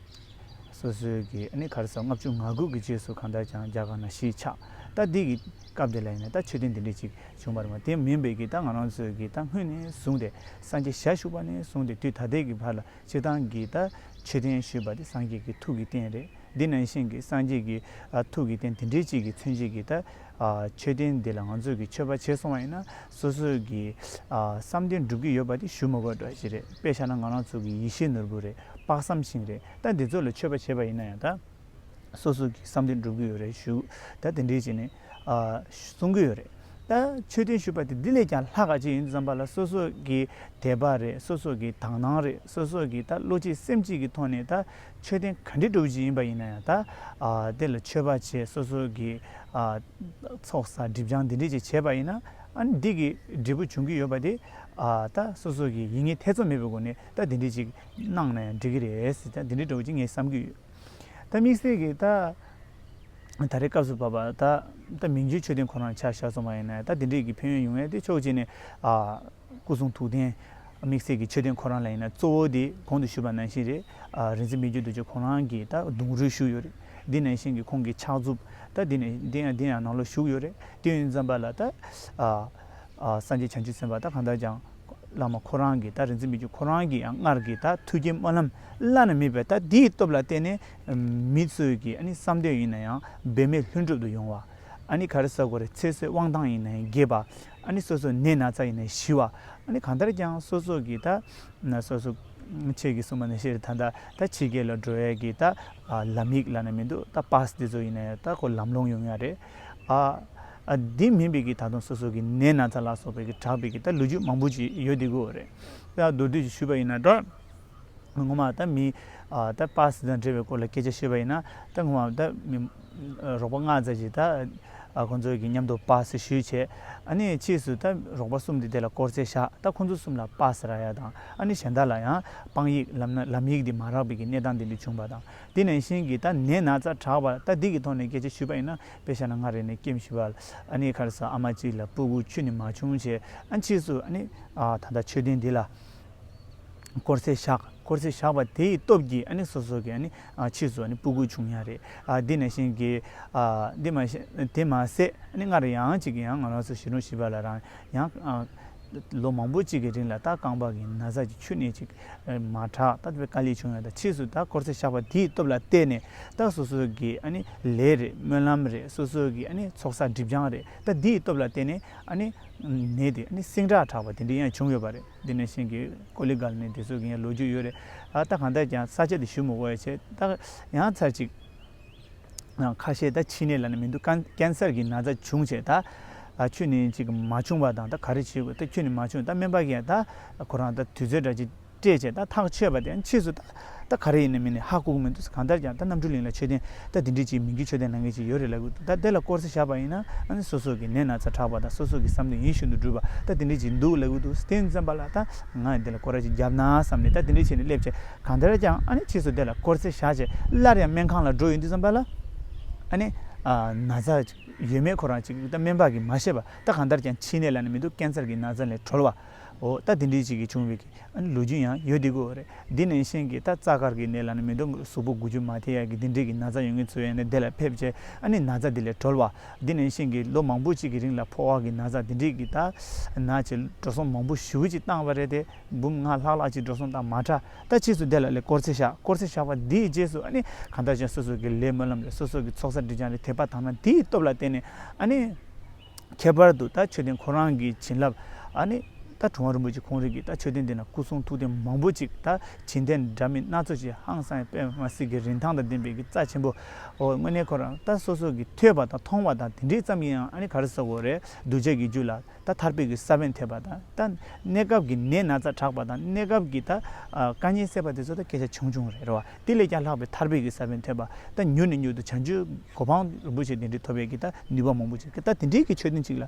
སོ་སོའི་གི་ཨ་ནི་ག་རེ་ཟེར་ལྔ་བཅུ་ང་དགུ་གི་རྗེས་སུ་གང་ལྟར་ཀྱང་རྒྱ་གར་ནང་གཞིས་ཆགས། ད་འདི་གི་སྐབས་དེ་ལ་ཡིན་ན་ད་མཆོད་རྟེན་འདི་འདྲས་ཅིག་བྱུང་བ་རེད་མ། དེ་མིན་པའི་གི་ད་ང་རང་ཚོའི་གི་ད་སྔོན་ནས་བཟུང་སྟེ་སངས་རྒྱས་ཞལ་བཞུགས་པ་ནས་བཟུང་སྟེ་དུས་ད་ལྟའི་གི་བར་ལ་སྤྱིར་བཏང་གི་ད་མཆོད་རྟེན་ཞུས་པ་དེ་སངས་རྒྱས་ཀྱི་ཐུགས་ཀྱི་རྟེན་རེད། འདི་ནང་བཞིན་གྱི་སངས་རྒྱས་ཀྱི་ཨ་ཐུགས་ཀྱི་རྟེན་དེ་འདྲའི་ཅིག་གི་མཚོན་བྱེད་ཀྱི་ད་ཨ་མཆོད་རྟེན་འདི་ལ་ང་ཚོས་ཀྱི་མཆོད་པ་བྱས་སོང་བ་ཡིན་ན་སོ་སོའི་གི་ཨ་བསམ་དོན་འགྲུབ་ཀྱི་ཡོད་པ་དེ་ཞུ་མི་དགོས་འདྲ་ཞིག་རེད། དཔེ་བཞག་ན་ང་རང་ཚོ་གི་ཡེ་ཤེས་ནོར་བུ་རེད། དཔག་བསམ་ཤིང་རེད། ད་འདི་ཚོ་ལ་མཆོད་པ་བྱས་པ་ཡིན་ན་ཡང་ད་སོ་སོ་གི་བསམ་དོན་འགྲུབ་ཀྱི་ཡོད་རེད་ཞུ། ད་དེ་འདྲའི་བྱས་ནས་ཨ་གསུང་གི་ཡོད་རེད། ད་མཆོད་རྟེན་ཞུས་པ་དེ་འདི་ལས་ཀྱང་ལྷག་ག་ཅིག་ཡིན་དུས་ཙམ་པ་ལ་སོ་སོ་གི་དད་པ་རེད། སོ་སོ་གི་དག་སྣང་རེད། སོ་སོ་གི་ད་བློ་གཅིག་སེམས་གཅིག་གི་ཐོག་ནས་ད་མཆོད་རྟེན་ག་འདྲའི་འདྲ་བོ་ཅིག་ཡིན་པ་ཡིན་ན་ཡང་ད་ཨ་དེ་ལ་མཆོད་པ་བྱས་སོ་སོ་གི་ཨ་ཚོགས་བསགས་སྒྲིབ་སྦྱང་འདི་འདྲས་ཅིག་བྱས་པ་ཡིན་ན་ཨ་ནི་འདི་གི་འབྲས་བུ་འབྱུང་གི་ཡོད་པ་དེ་ཨ་ད་སོ་སོ་གི་ཡིད་གཉིས་ཐེ་ཚོམ་མེད་པའི་སྒོ་ནས་ད་འདི་འདྲས་ཅིག་གནང་ན་ཡང་འགྲིག་གི་རེད་ཟེར། ད་འདི་འདྲའི་འདྲ་བོ་ཅིག་ངས་བསམ་གྱི་ཡོད། ད་དམིགས་བསལ་གྱི་ད་ད་རེས་སྐབས་སུ་བབ་པ་ད་ད་མི་འགྱུར་མཆོད་རྟེན་ཁོ་རང་ཆ་བཞག་སོང་བ་ཡིན་ན་ད་དེ་འདྲས་ཀྱི་ཕན་ཡོན་ཡོང་ཡས་དེ་ཕྱོགས་གཅིག་ནས་ཨ་སྐུ་གསུང་ཐུགས་རྟེན་དམིགས་བསལ་གྱི་མཆོད་རྟེན་ཁོ་རང་ལ་ཡིན་ན་གཙོ་བོ་དེ་གོང་དུ་ཞུས་པ་ནང་བཞིན་རེད། ཨ་རིག་འཛིན་མི་འགྱུར་རྡོ་རྗེ་ཁོ་རང་གིས་ད་གདུང་རུས་ཞུས་ཡོད་རེད། འདི་ནང་བཞིན་གྱི་ཁོང་གི་ཕྱག་མཛུབ་ད་འདི་ནས་འདི་ཡང་འདི་ཡང་ནང་ལོགས་བཞུགས་ཡོད་རེད། དེ་ཡིན་ཙམ་པ་ལ་ད་ཨ་ཨ་སངས་རྒྱས་བྱང་ཆུབ་སེམས་དཔའ་ད་གང་ལྟར་ཀྱང་བླ་མ་ཁོ་རང་གིས་ད་རིག་འཛིན་མི་འགྱུར་ཁོ་རང་གིས་ཡང་སྔར་གྱི་ད་ཐུགས་བསྐྱེད་སྨོན་ལམ་བླ་ན་མེད་པའི་ད་དེའི་སྟོབས་ལ་བརྟེན་ནས་མི་ཚོས་ཀྱི་ཨ་ནི་བསམ་དོན་ཡིན་ན་ཡང་འབད་མེད་ལྷུན་གྲུབ་ཏུ་ཡོང་བ། ཨ་ནི་ག་རེ་ཟེར་དགོས་རེད། ཚེ་བསོད་དབང་ཐང་ཡིན་ན་ཡང་རྒྱས་པ། ཨ་ནི་སོ་སོ་ནད་ན་ཚ་ཡིན་ན་ཡང་ཞི་བ། ཨ་ནི་གང་ལྟར་ཀྱང་སོ་སོ་གི་ད་ན་སོ་སོ་ཁྱེད་ཀྱིས་གསུངས་པ་ནང་བཞིན་ད་ད་ད་ཕྱི་རྒྱལ་ལ་འགྲོ་ཡས་ཀྱི་ད་ཨ་ལམ་ཡིག་ལབ་ན་མི་འདུག་ད་པཱ་སི་དེ་ཚོ་ཡིན་ན་ཡང་ད་ཁོ་ལམ་ལྷོང་ཡོང་ཡ་རེད། ཨ་ཨ་འདི་མིན་པའི་གི་ད་དུང་སོ་སོ་གི་ནད་ན་ཚ་ལ་སོགས་པའི་གི་དྲག་པའི་གི་ད་ལོ་རྒྱུས་མང་པོ་ཅིག་ཡོད་དེ་གོ་རེད། ད་མདོར་བསྡུས་ཅིག་ཞུས་པ་ཡིན་ན་ད་ངོ་མ་ད་མི་ཨ་ད་པཱ་སི་དང་འབྲེལ་བའི་སྐོར་ལ་སྐད་ཆ་ཞུས་པ་ཡིན་ན་ད་ངོ་མ་ད་མི་རོགས་པ་ལྔ་ཙམ་ཅིག་ད་ཨ་ཁོང་ཚོ་གི་མཉམ་དུ་པཱ་སི་ཞུས་བྱས། ཨ་ནི་ཕྱིས་སུ་ད་རོགས་པ་གསུམ་དེ་དེ་ལ་སྐོར་ཚད་བཞག་ད་ཁོང་ཚོ་གསུམ་ལ་པཱ་སི་རག་ཡ་དང་། ཨ་ནི་གཞན་དག་ལ་ཡང་དཔང་ཡིག་ལམ་ན་ལམ་ཡིག་འདི་མ་རག་པའི་གི་གནས་སྟངས་དེ་འདྲ་བྱུང་བ་དང་། དེ་ནང་བཞིན་གྱི་ད་ནད་ན་ཚ་དྲག་པ་ད་འདི་གི་ཐོག་ནས་སྐད་ཆ་ཞུས་པ་ཡིན་ན་དཔེ་བཞག་ན་ང་རེ་ནས་སྐྱེམས་ཞུ་བ་ཨ་ནི་ག་རེ་ཟེར་ཨ་མ་གཅིག་ལ་སྤུ་གུ་ཁྱོན་ནས་མ་བྱུང་བྱས། ཨ་ཕྱིས་སུ་ཨ་ནི་ཨ་ད་ལྟ་མཆོད་རྟེན་འདི་ལ་སྐོར་ཚད་བཞག་སྐོར་ཚད་བཞག་པ་དེའི་སྟོབས་ཀྱིས་ཨ་ནི་སོ་སོ་གི་ཨ་ནི་ཨ་ཕྱིས་སུ་ཨ་ནི་སྤུ་གུ་བྱུང་ཡ་རེད། ཨ་འདི་ནང་བཞིན་གྱི་ཨ་འདི་མ་ཤེས་དེ་མ་ཟད་ཨ་ནི་སྔར་ཡང་གཅིག་ཡང་ང་རང་ཚོ་གཞིས་གྲོང་གཞིས་པ་ལ་རང་ཡང་ཨ་ལོ་མང་པོ་གཅིག་གི་རིང་ལ་ད་རྐང་པ་གི་ན་ཚ་གཅིག་ཁྱོན་ནས་གཅིག་མ་དྲག་ད་དེ་དཀའ་ལས་བྱུང་ཡོད། ད་ཕྱིས་སུ་ད་སྐོར་ཚད་བཞག་པ་དེའི་སྟོབས་ལ་བརྟེན་ནས་ད་སོ་སོ་གི་ཨ་ནི་ལས་རེད། སྨོན་ལམ་རེད། སོ་སོ་གི་ཨ་ནི་ཚོགས་བསགས་སྒྲིབ་སྦྱང་རེད། ད་དེའི་སྟོབས་ལ་བརྟེན་ནས་ཨ་ནི་ནད་དེ་ཨ་ནི་སིང་དྲག་དྲག་པ་དེ་འདྲ་ཡང་བྱུང་ཡོད་པ་རེད། འདི་ནང་བཞིན་གྱི་ཀོ་ལི་གལ་ནད་དེ་ཚོ་གི་ཡང་ལོ་རྒྱུས་ཡོད་རེད། ཨ་ད་གང་ལྟར་ཀྱང་ས་ཆ་དེ་ཞུ་མི་དགོས་ཡ་བྱས། ད་ཡང་ཚར་གཅིག་ཁ་ཤས་ད་མཆིན་ནད་ལབ་ན་མི་འདུག་ཀན་ཀན་སར་གྱི་ན་ཚ་བྱུང་བྱས་ད་ཨ་ཁྱོན་ནས་ཅིག་མ་བྱུང་བ་དང་། ད་ག་རེ་བྱེད་དགོས། ད་ཁྱོན་ནས་མ་བྱུང་། ད་སྨན་པ་གིས་ད་ཁོ་རང་ད་དུས་ཚོད་འདྲ་ཅིག་སྤྲད་བྱས་ད་ཐག་ཆོད་པ་དེ་ཕྱིས་སུ་ད་ ད་ག་རེ་ཡིན་ན་མིན་ནས་ཧ་གོ་གི་མི་འདུག་གང་ལྟར་ཀྱང་ད་རྣམ་གྲོལ་གླིང་ལ་མཆོད་རྟེན་ད་དེ་འདྲས་ཅིག་མི་འགྱུར་མཆོད་རྟེན་ལབ་མཁན་ཅིག་ཡོད་རེད་ལབ་གི་འདུག་ད་དེ་ལ་དཀོར་ཟས་བཞག་པ་ཡིན་ན་ཨ་ནི་སོ་སོ་གི་ནད་ན་ཚ་དྲག་པ་དང་སོ་སོ་གི་བསམ་དོན་ཡིད་བཞིན་དུ་འགྲུབ་པ་ད་དེ་འདྲས་ཅིག་འདུག་ལབ་གི་འདུག་དེ་ཙམ་པ་ལ་ད་ང་ཡང་དེ་ལ་སྐོར་ར་ཅིག་བརྒྱབ་ན་བསམ་ནས་ད་དེ་འདྲས་བྱས་ནས་སླེབས་བྱས་གང་ལྟར་ཀྱང་ཨ་ནི་ཕྱིས་སུ་དེ་ལ་དཀོར་ཟས་བཞག་བྱས་སླར་ཡང་སྨན་ཁང་ལ་འགྲོ་ཡོང་དུས་ཙམ་པ་ལ་ཨ་ནི་ན་ཚ་ཡོད་མེད་ཁོ་རང་ཅིག་ད་སྨན་པ་གིས་མ་ཤེས་པ་ད་གང་ལྟར་ཀྱང་མཆིན་ནད་ལབ་ནས་མི་འདུག་ཀན་སར་གྱི་ན་ཚ་ལས་གྲོལ་བ་འོ་ད་དེ་འདྲས་ཅིག་གིས་བྱུང་བའི་གི་ཨ་ནི་ལོ་རྒྱུས་ཡང་ཡོད་བསྡད་ཀྱི་ཡོད་རེད། འདི་ནང་བཞིན་གྱི་ད་རྩ་དཀར་གྱི་ནད་ལ་ནི་མི་འདུག་གཟུགས་པོ་འགུལ་སྐྱོད་མ་ཐེབས་ཡ་གི་འདི་འདྲས་ཀྱི་ན་ཚ་ཡོད་མཁན་ཚོ་ཡང་ནི་དེ་ལ་ཕེབས་བྱས་ཨ་ནི་ན་ཚ་འདི་ལས་གྲོལ་བ། འདི་ནང་བཞིན་གྱི་ལོ་མང་པོ་གཅིག་གི་རིང་ལ་ཕོ་བ་གི་ན་ཚ་འདི་འདྲས་ཀྱི་ད་ན་ཆེ་འགྲོ་སོང་མང་པོ་ཞེ་པོ་ཅིག་བཏང་བ་རེད་དེ་འབུམ་ལྔ་ལྷག་ལྷག་ཅིག་འགྲོ་སོང་བཏང་མ་དྲག་ད་ཕྱིས་སུ་དེ་ལ་ལས་དཀོར་ཟས་བཞག་དཀོར་ཟས་བཞག་པ་འདིའི་རྗེས་སུ་ཨ་ནི་གང་ལྟར་ཀྱང་སོ་སོ་གི་ལས་སྨོན་ལམ་རེད་སོ་སོ་གི་ཚོགས་བསགས་སྒྲིབ་སྦྱང་རེད་དད་པ་དག་སྣང་འདིའི་སྟོབས་ལ་བརྟེན་ནས་ཨ་ནི། ཁྱད་པར་དུ་ད་མཆོད་རྟེན་ཁོ་རང་གི་བྱིན་རླབས་ཨ་ནི་ད་གྲུབ་དབང་རིན་པོ་ཆེ་ཁོང་རང་གི་ད་མཆོད་རྟེན་འདི་ན་སྐུ་གསུང་ཐུགས་རྟེན་མང་པོ་ཅིག་ད་བྱིན་རྟེན་འདྲ་མིན་སྣ་ཚོགས་ཤིག་ཧང་སང་དཔེ་མ་སྲིད་ཀྱི་རིན་ཐང་དང་ལྡན་པའི་གི་རྩ་ཆེན་པོ་འོ་དངོས་གནས་ཁོ་རང་ད་སོ་སོ་གི་ཐོས་པ་དང་མཐོང་བ་དང་དེ་འདྲའི་ཙམ་ཡིན་ཡང་ཨ་ནི་ག་རེ་ཟེར་དགོས་རེད་གདུལ་བྱ་གི་རྒྱུད་ལ་ད་ཐར་པའི་གི་ས་བོན་ཐེབས་པ་དང་ད་གནས་སྐབས་ཀྱི་ནད་ན་ཚ་དྲག་པ་དང་གནས་སྐབས་ཀྱི་ད་དཀའ་ངལ་སེལ་བ་དེ་ཚོ་ད་སྐད་ཆ་ཆུང་ཆུང་རེད་རེད་བ། དེ་ལས་ཀྱང་ལྷག་པའི་ཐར་པའི་གི་ས་བོན་ཐོབ་པ་ད་མྱུར་ནས་མྱུར་དུ་བྱང་ཆུབ་གོ་འཕང་རིན་པོ་ཆེ་དེ་འདྲའི་ཐོབ་པའི་གི་ད་ནུས་པ་མང་པོ་ཅིག་ད་དེ་འདྲའི་གི་མཆོད་རྟེན་ཅིག་ལ་ཨ་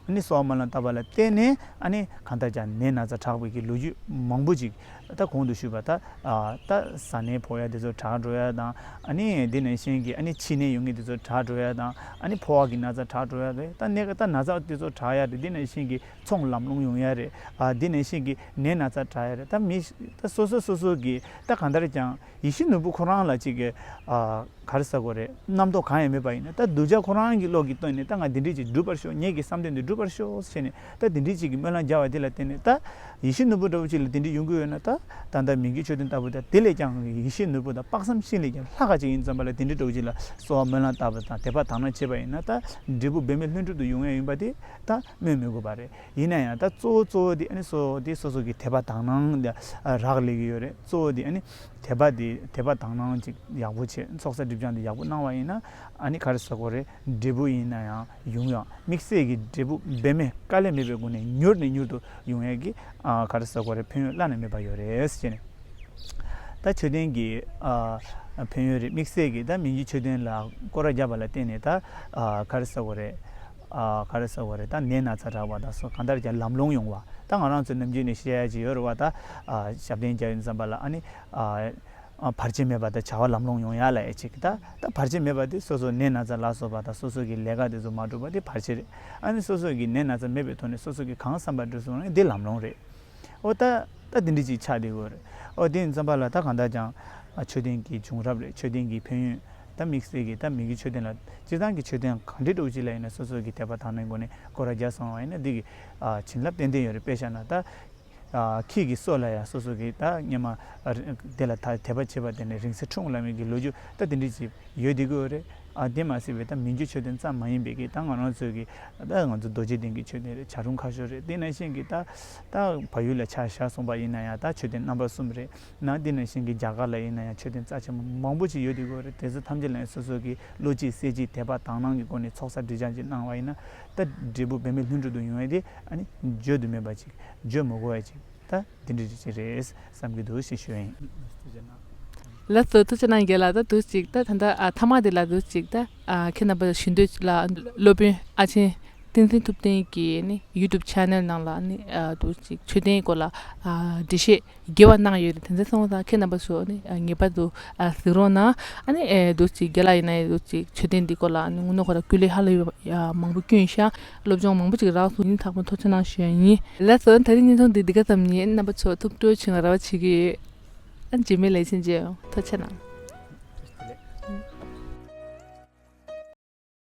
ནི་གསོལ་བ་སྨོན་ལམ་བཏབ་པ་ལ་བརྟེན་ནས་ཨ་ནི་གང་ལྟར་ཀྱང་ནད་ན་ཚ་དྲག་པའི་གི་ལོ་རྒྱུས་མང་པོ་ཅིག་ད་གོང་དུ་ཞུས་པ་ད་ད་བཟའ་ནས་ཕོག་ཡ་དེ་ཚོ་དྲག་འགྲོ་ཡ་དང་ཨ་ནི་དེ་ནང་བཞིན་གི་ཨ་ནི་མཆིན་ནད་ཡོང་མཁན་དེ་ཚོ་དྲག་འགྲོ་ཡ་དང་ཨ་ནི་ཕོ་བ་གི་ན་ཚ་དྲག་འགྲོ་ཡ་རེད་ད་ནད་ད་ན་ཚ་དེ་ཚོ་དྲག་ཡ་རེད་དེ་ནང་བཞིན་གི་ཚོང་ལམ་ལྷོང་ཡོང་ཡ་རེད། ཨ་འདི་ནང་བཞིན་གྱི་ནད་ན་ཚ་དྲག་ཡ་རེད་ད་མི་ད་སོ་སོ་སོ་སོ་གི་ད་གང་ལྟར་ཀྱང་ཡིད་བཞིན་ནོར་བུ་ཁོ་རང་ལ་ཅིག་གི་ཨ་ག་རེ་ཟེར་དགོས་རེད་རྣམ་རྟོག་གང་ཡང་མེད་པ་ཡིན་ན་ད་གདུལ་བྱ་ཁོ་རང་གི་བློ་གི་སྟེང་ནས་ད་ང་འདི་འདྲས་ཅིག་འགྲུབ་པར་ཤོག་ངེད་ཀྱི་བསམ་དོན་འདི་འགྲུབ་པར་ཤོག་ཟེར་ནས་ད་འདི་འདྲས་ཅིག་གི་སྨོན་ལམ་རྒྱག་པ་དེ་ལ་བརྟེན་ནས་ད་ཡིད་བཞིན་ནོར་བུ་འདྲ་བོ་ཅིག་ལ་དེ་འདྲས་ཡོང་གི་ཡོད་ན་ད་ད་ལྟ་མི་འགྱུར་མཆོད་རྟེན་ལྟ་བུ་ད་དེ་ལས་ཀྱང་ཡིད་བཞིན་ནོར་བུ་དང་དཔག་བསམ་ཤིང་ལས་ཀྱང་ལྷག་ག་ཅིག་ཡིན་ཙམ་པ་ལ་དེ་འདྲས་འདྲ་བོ་ཅིག་ལ་གསོལ་བ་སྨོན་ལམ་བཏབ་པ་དང་དད་པ་དག་སྣང་བྱེད་པ་ཡིན་ན་ད་འབྲས་བུ་འབད་མེད་ལྷུན་གྲུབ་ཏུ་ཡོང་ཡ་ཡིན་པ་དེ། ད་སྨོས་མི་དགོས་པ་རེད། ཡིན་ན་ཡང་ད་གཙོ་བོ་གཙོ་བོ་དེ་ཨ་ནི་སོ་སོ་དེ་སོ་སོ་གི་དད་པ་དག་སྣང་དེ་རག་ལས་ཀྱི་ཡོད་རེད། གཙོ་བོ་དེ་ཨ་ནི་དད་པ་དེ་དད་པ་དག་སྣང་ཅིག་ཡག་པོ་བྱེད་ཚོགས་བསགས་སྒྲིབ་སྦྱང་དེ་ཡག་པོ་གནང་བ་ཡིན་ན་ཨ་ནི་ག་རེ་ཟེར་དགོས་རེད། འབྲས་བུ་ཡིན་ན་ཡང་ཡོང་ཡང་དམིགས་བསལ་གྱི་འབྲས་བུ་འབད་མེད་དཀའ་ལས་མེད་པའི་སྒོ་ནས་མྱུར་ནས་མྱུར་དུ་ཡོང་ཡས་ཀྱི་ཨ་ག་རེ་ཟེར་དགོས་རེད། ཕན་ཡོན་བླ་ན་མེད་པ་ཡོད་རེད་ཟེར་ནས། ད་མཆོད་རྟེན་གྱི་ཨ་ཕན་ཡོན་རེད། དམིགས་བསལ་གྱི་ད་མི་འགྱུར་མཆོད་རྟེན་ལ་སྐོར་ར་བརྒྱབ་པ་ལ་བརྟེན་ནས་ད་ཨ་ག་རེ་ཟེར་དགོས་རེད། ཨ་ག་རེ་ཟེར་དགོས་རེད། ད་ནད་ན་ཚ་དྲག་པ་དང་སོགས་གང་ལྟར་ཀྱང་ལམ་ལྷོང་ཡོང་བ་ད་ང་རང་ཚོ་ནམ་རྒྱུན་ནས་བཤད་ཡ་ཅིག་ཡོད་རེད་བ། ད་ཨ་ཞབས་བརྟན་རྒྱག་ཡུན་ཙམ་པ་ལ་ཨ་ནི་ཨ་ཨ་བར་ཆད་མེད་པ་དང་བྱ་བ་ལམ་ལྷོང་ཡོང་ཡ་ལ་ཡ་ཅིག་ད་ད་བར་ཆད་མེད་པ་དེ་སོ་སོ་ནད་ན་ཚ་ལ་སོགས་པ་དང་སོ་སོ་གི་ལས་ཀ་དེ་ཚོ་མ་འགྲུབ་པ་དེ་བར་ཆད་རེད། ཨ་ནི་སོ་སོ་གི་ནད་ན་ཚ་མེད་པའི་ཐོག་ནས་སོ་སོ་གི་གང་བསམ་པ་འགྲུབ་སོང་ན་དེ་ལམ་ལྷོང་རེད། ཨོ་ད་ད་དེ་འདྲ་ཅིག་ཆགས་བསྡད་ཡོད་རེད། ཨོ་དེ་ཡིན་ཙམ་པ་ལ་ད་གང་ལྟར་ཀྱང་ཨ་མཆོད་རྟེན་གྱི་བྱུང་རབས་རེད། མཆོད་རྟེན་གྱི་ཕན་ཡོན་ད་དམིགས་བསལ་གྱི་ད་མི་འགྱུར་མཆོད་རྟེན་ལ་སྤྱིར་བཏང་གི་མཆོད་རྟེན་གང་འདྲ་འདྲ་བོ་ཅིག་ལ་ཡིན་ན་སོ་སོ་གི་དད་པ་དག་སྣང་སྒོ་ནས་སྐོར་ར་རྒྱག་སོང་བ་ཡིན་ན་འདི་གི་ཨ་བྱིན་རླབས་ཏན་ཏན་ཡོད་རེད། དཔེ་བཞག་ན་ད་ཨ་ཁྱེད་ཀྱི་སྲོག་ལ་ཡང་སོ་སོ་གི་ད་སྔོན་མ་ཨ་རི་དེ་ལ་ད་དད་པ་བྱས་པ་དེ་ནས་རིང་བསྲེལ་འཁྲུངས་ལབ་མཁན་གྱི་ལོ་རྒྱུས་ད་དེ་འདྲ་ཅིག་ཡོད་བསྡད་ཀྱི་ཡོད་རེད། ཨ་དེ་མ་ཟད་པའི་ད་མི་འགྱུར་མཆོད་རྟེན་ཙམ་མ་ཡིན་པའི་གི་ད་ང་རང་ཚོའི་གི་ད་ང་ཚོ་རྡོ་རྗེ་གདན་གྱི་མཆོད་རྟེན་རེད། བྱ་རུང་ཁ་ཤོར་རེད། དེ་ནང་བཞིན་གྱི་ད་ད་བལ་ཡུལ་ལ་ཆ་བཞག་སོང་པ་ཡིན་ན་ཡང་ད་མཆོད་རྟེན་རྣམ་པ་གསུམ་རེད། ན་དེ་ནང་བཞིན་གྱི་རྒྱ་གར་ལ་ཡིན་ན་ཡང་མཆོད་རྟེན་རྩ་ཆེན་པོ་མང་པོ་ཅིག་ཡོད་བསྡད་ཀྱི་ཡོད་རེད། དེ་ཚོ་ཐམས་ཅད་ལ་ཡང་སོ་སོ་གི་བློ་གཅིག་སེམས་གཅིག་དད་པ་དག་སྣང་གི་སྒོ་ནས་ཚོགས་བསགས་སྒྲིབ་སྦྱང་ཅིག་གནང་བ་ཡིན་ན་ད་འབྲས་བུ་འབད་མེད་ལྷུན་གྲུབ་ཏུ་ཡོང་ཡ་དེ་ཨ་ནི་བརྗོད་དུ་མེད་པ་ཅིག་བརྗོད་མི་དགོས་པ་ཅིག་ད་དེ་འདྲ་ཅིག་རེད་བསམ་གྱི་འདུག་ཞེས་ཞུ་ཡིན། ལགས་སོ། ཐུགས་རྗེ་གནང་། རྒན་ལགས། ད་འདུག་ཅིག་ད་ད་ལྟ་ཨ་མཐའ་མ་དེ་ལ་འདུག་ཅིག་ད་ཨ་ཁྱེད་རྣམ་པ་ཞུ་འདོད་ལ་སློབ་དཔོན་ཨ་ཆེན་བསྟན་འཛིན་ཐུབ་བསྟན་གྱི་ནི་ཡུ་ཊུབ་ཆེ་ནལ་ནང་ལ་ནི་ཨ་འདུག་ཅིག་མཆོད་རྟེན་སྐོར་ལ་ཨ་འགྲེལ་བཤད་རྒྱས་པ་གནང་ཡོད་རེད། དེ་ཚོ་སོང་ཙང་ཁྱེད་རྣམ་པ་ཚོ་ནི་ཨ་ངེས་པར་དུ་ཨ་གཟིགས་རོགས་གནང་། ཨ་ནི་ཨེ་འདུག་ཅིག་རྒན་ལགས་ཡིན་ན་ཡང་འདུག་ཅིག་མཆོད་རྟེན་འདི་སྐོར་ལ་ནི་དངོས་གནས་ཁོ་རང་སྐུ་ལས་ཧ་ལས་ཡོད་ཡ་མང་པོ་བསྐྱོན་ཤག་སློབ་སྦྱོང་མང་པོ་ཅིག་རག་སོང་། ཡིན་ཐག་པ་ཐུགས་རྗེ་གནང་ཞུ་ཡ་ཡིན། ལགས་སོ། ད་རིང་བརྙན་ཐུང་འདི་འདི་ག་ཙམ་ཡིན། རྣམ་པ་ཚོ་ཐུགས་སྤྲོ་བྱུང་བ་རེ་བ་བྱེད་ཀྱི་ཡོད། ཨ་རྗེས་མའི་ལེ་ཚན་མཇལ་ཡོང་། ཐུགས་རྗེ་གནང་།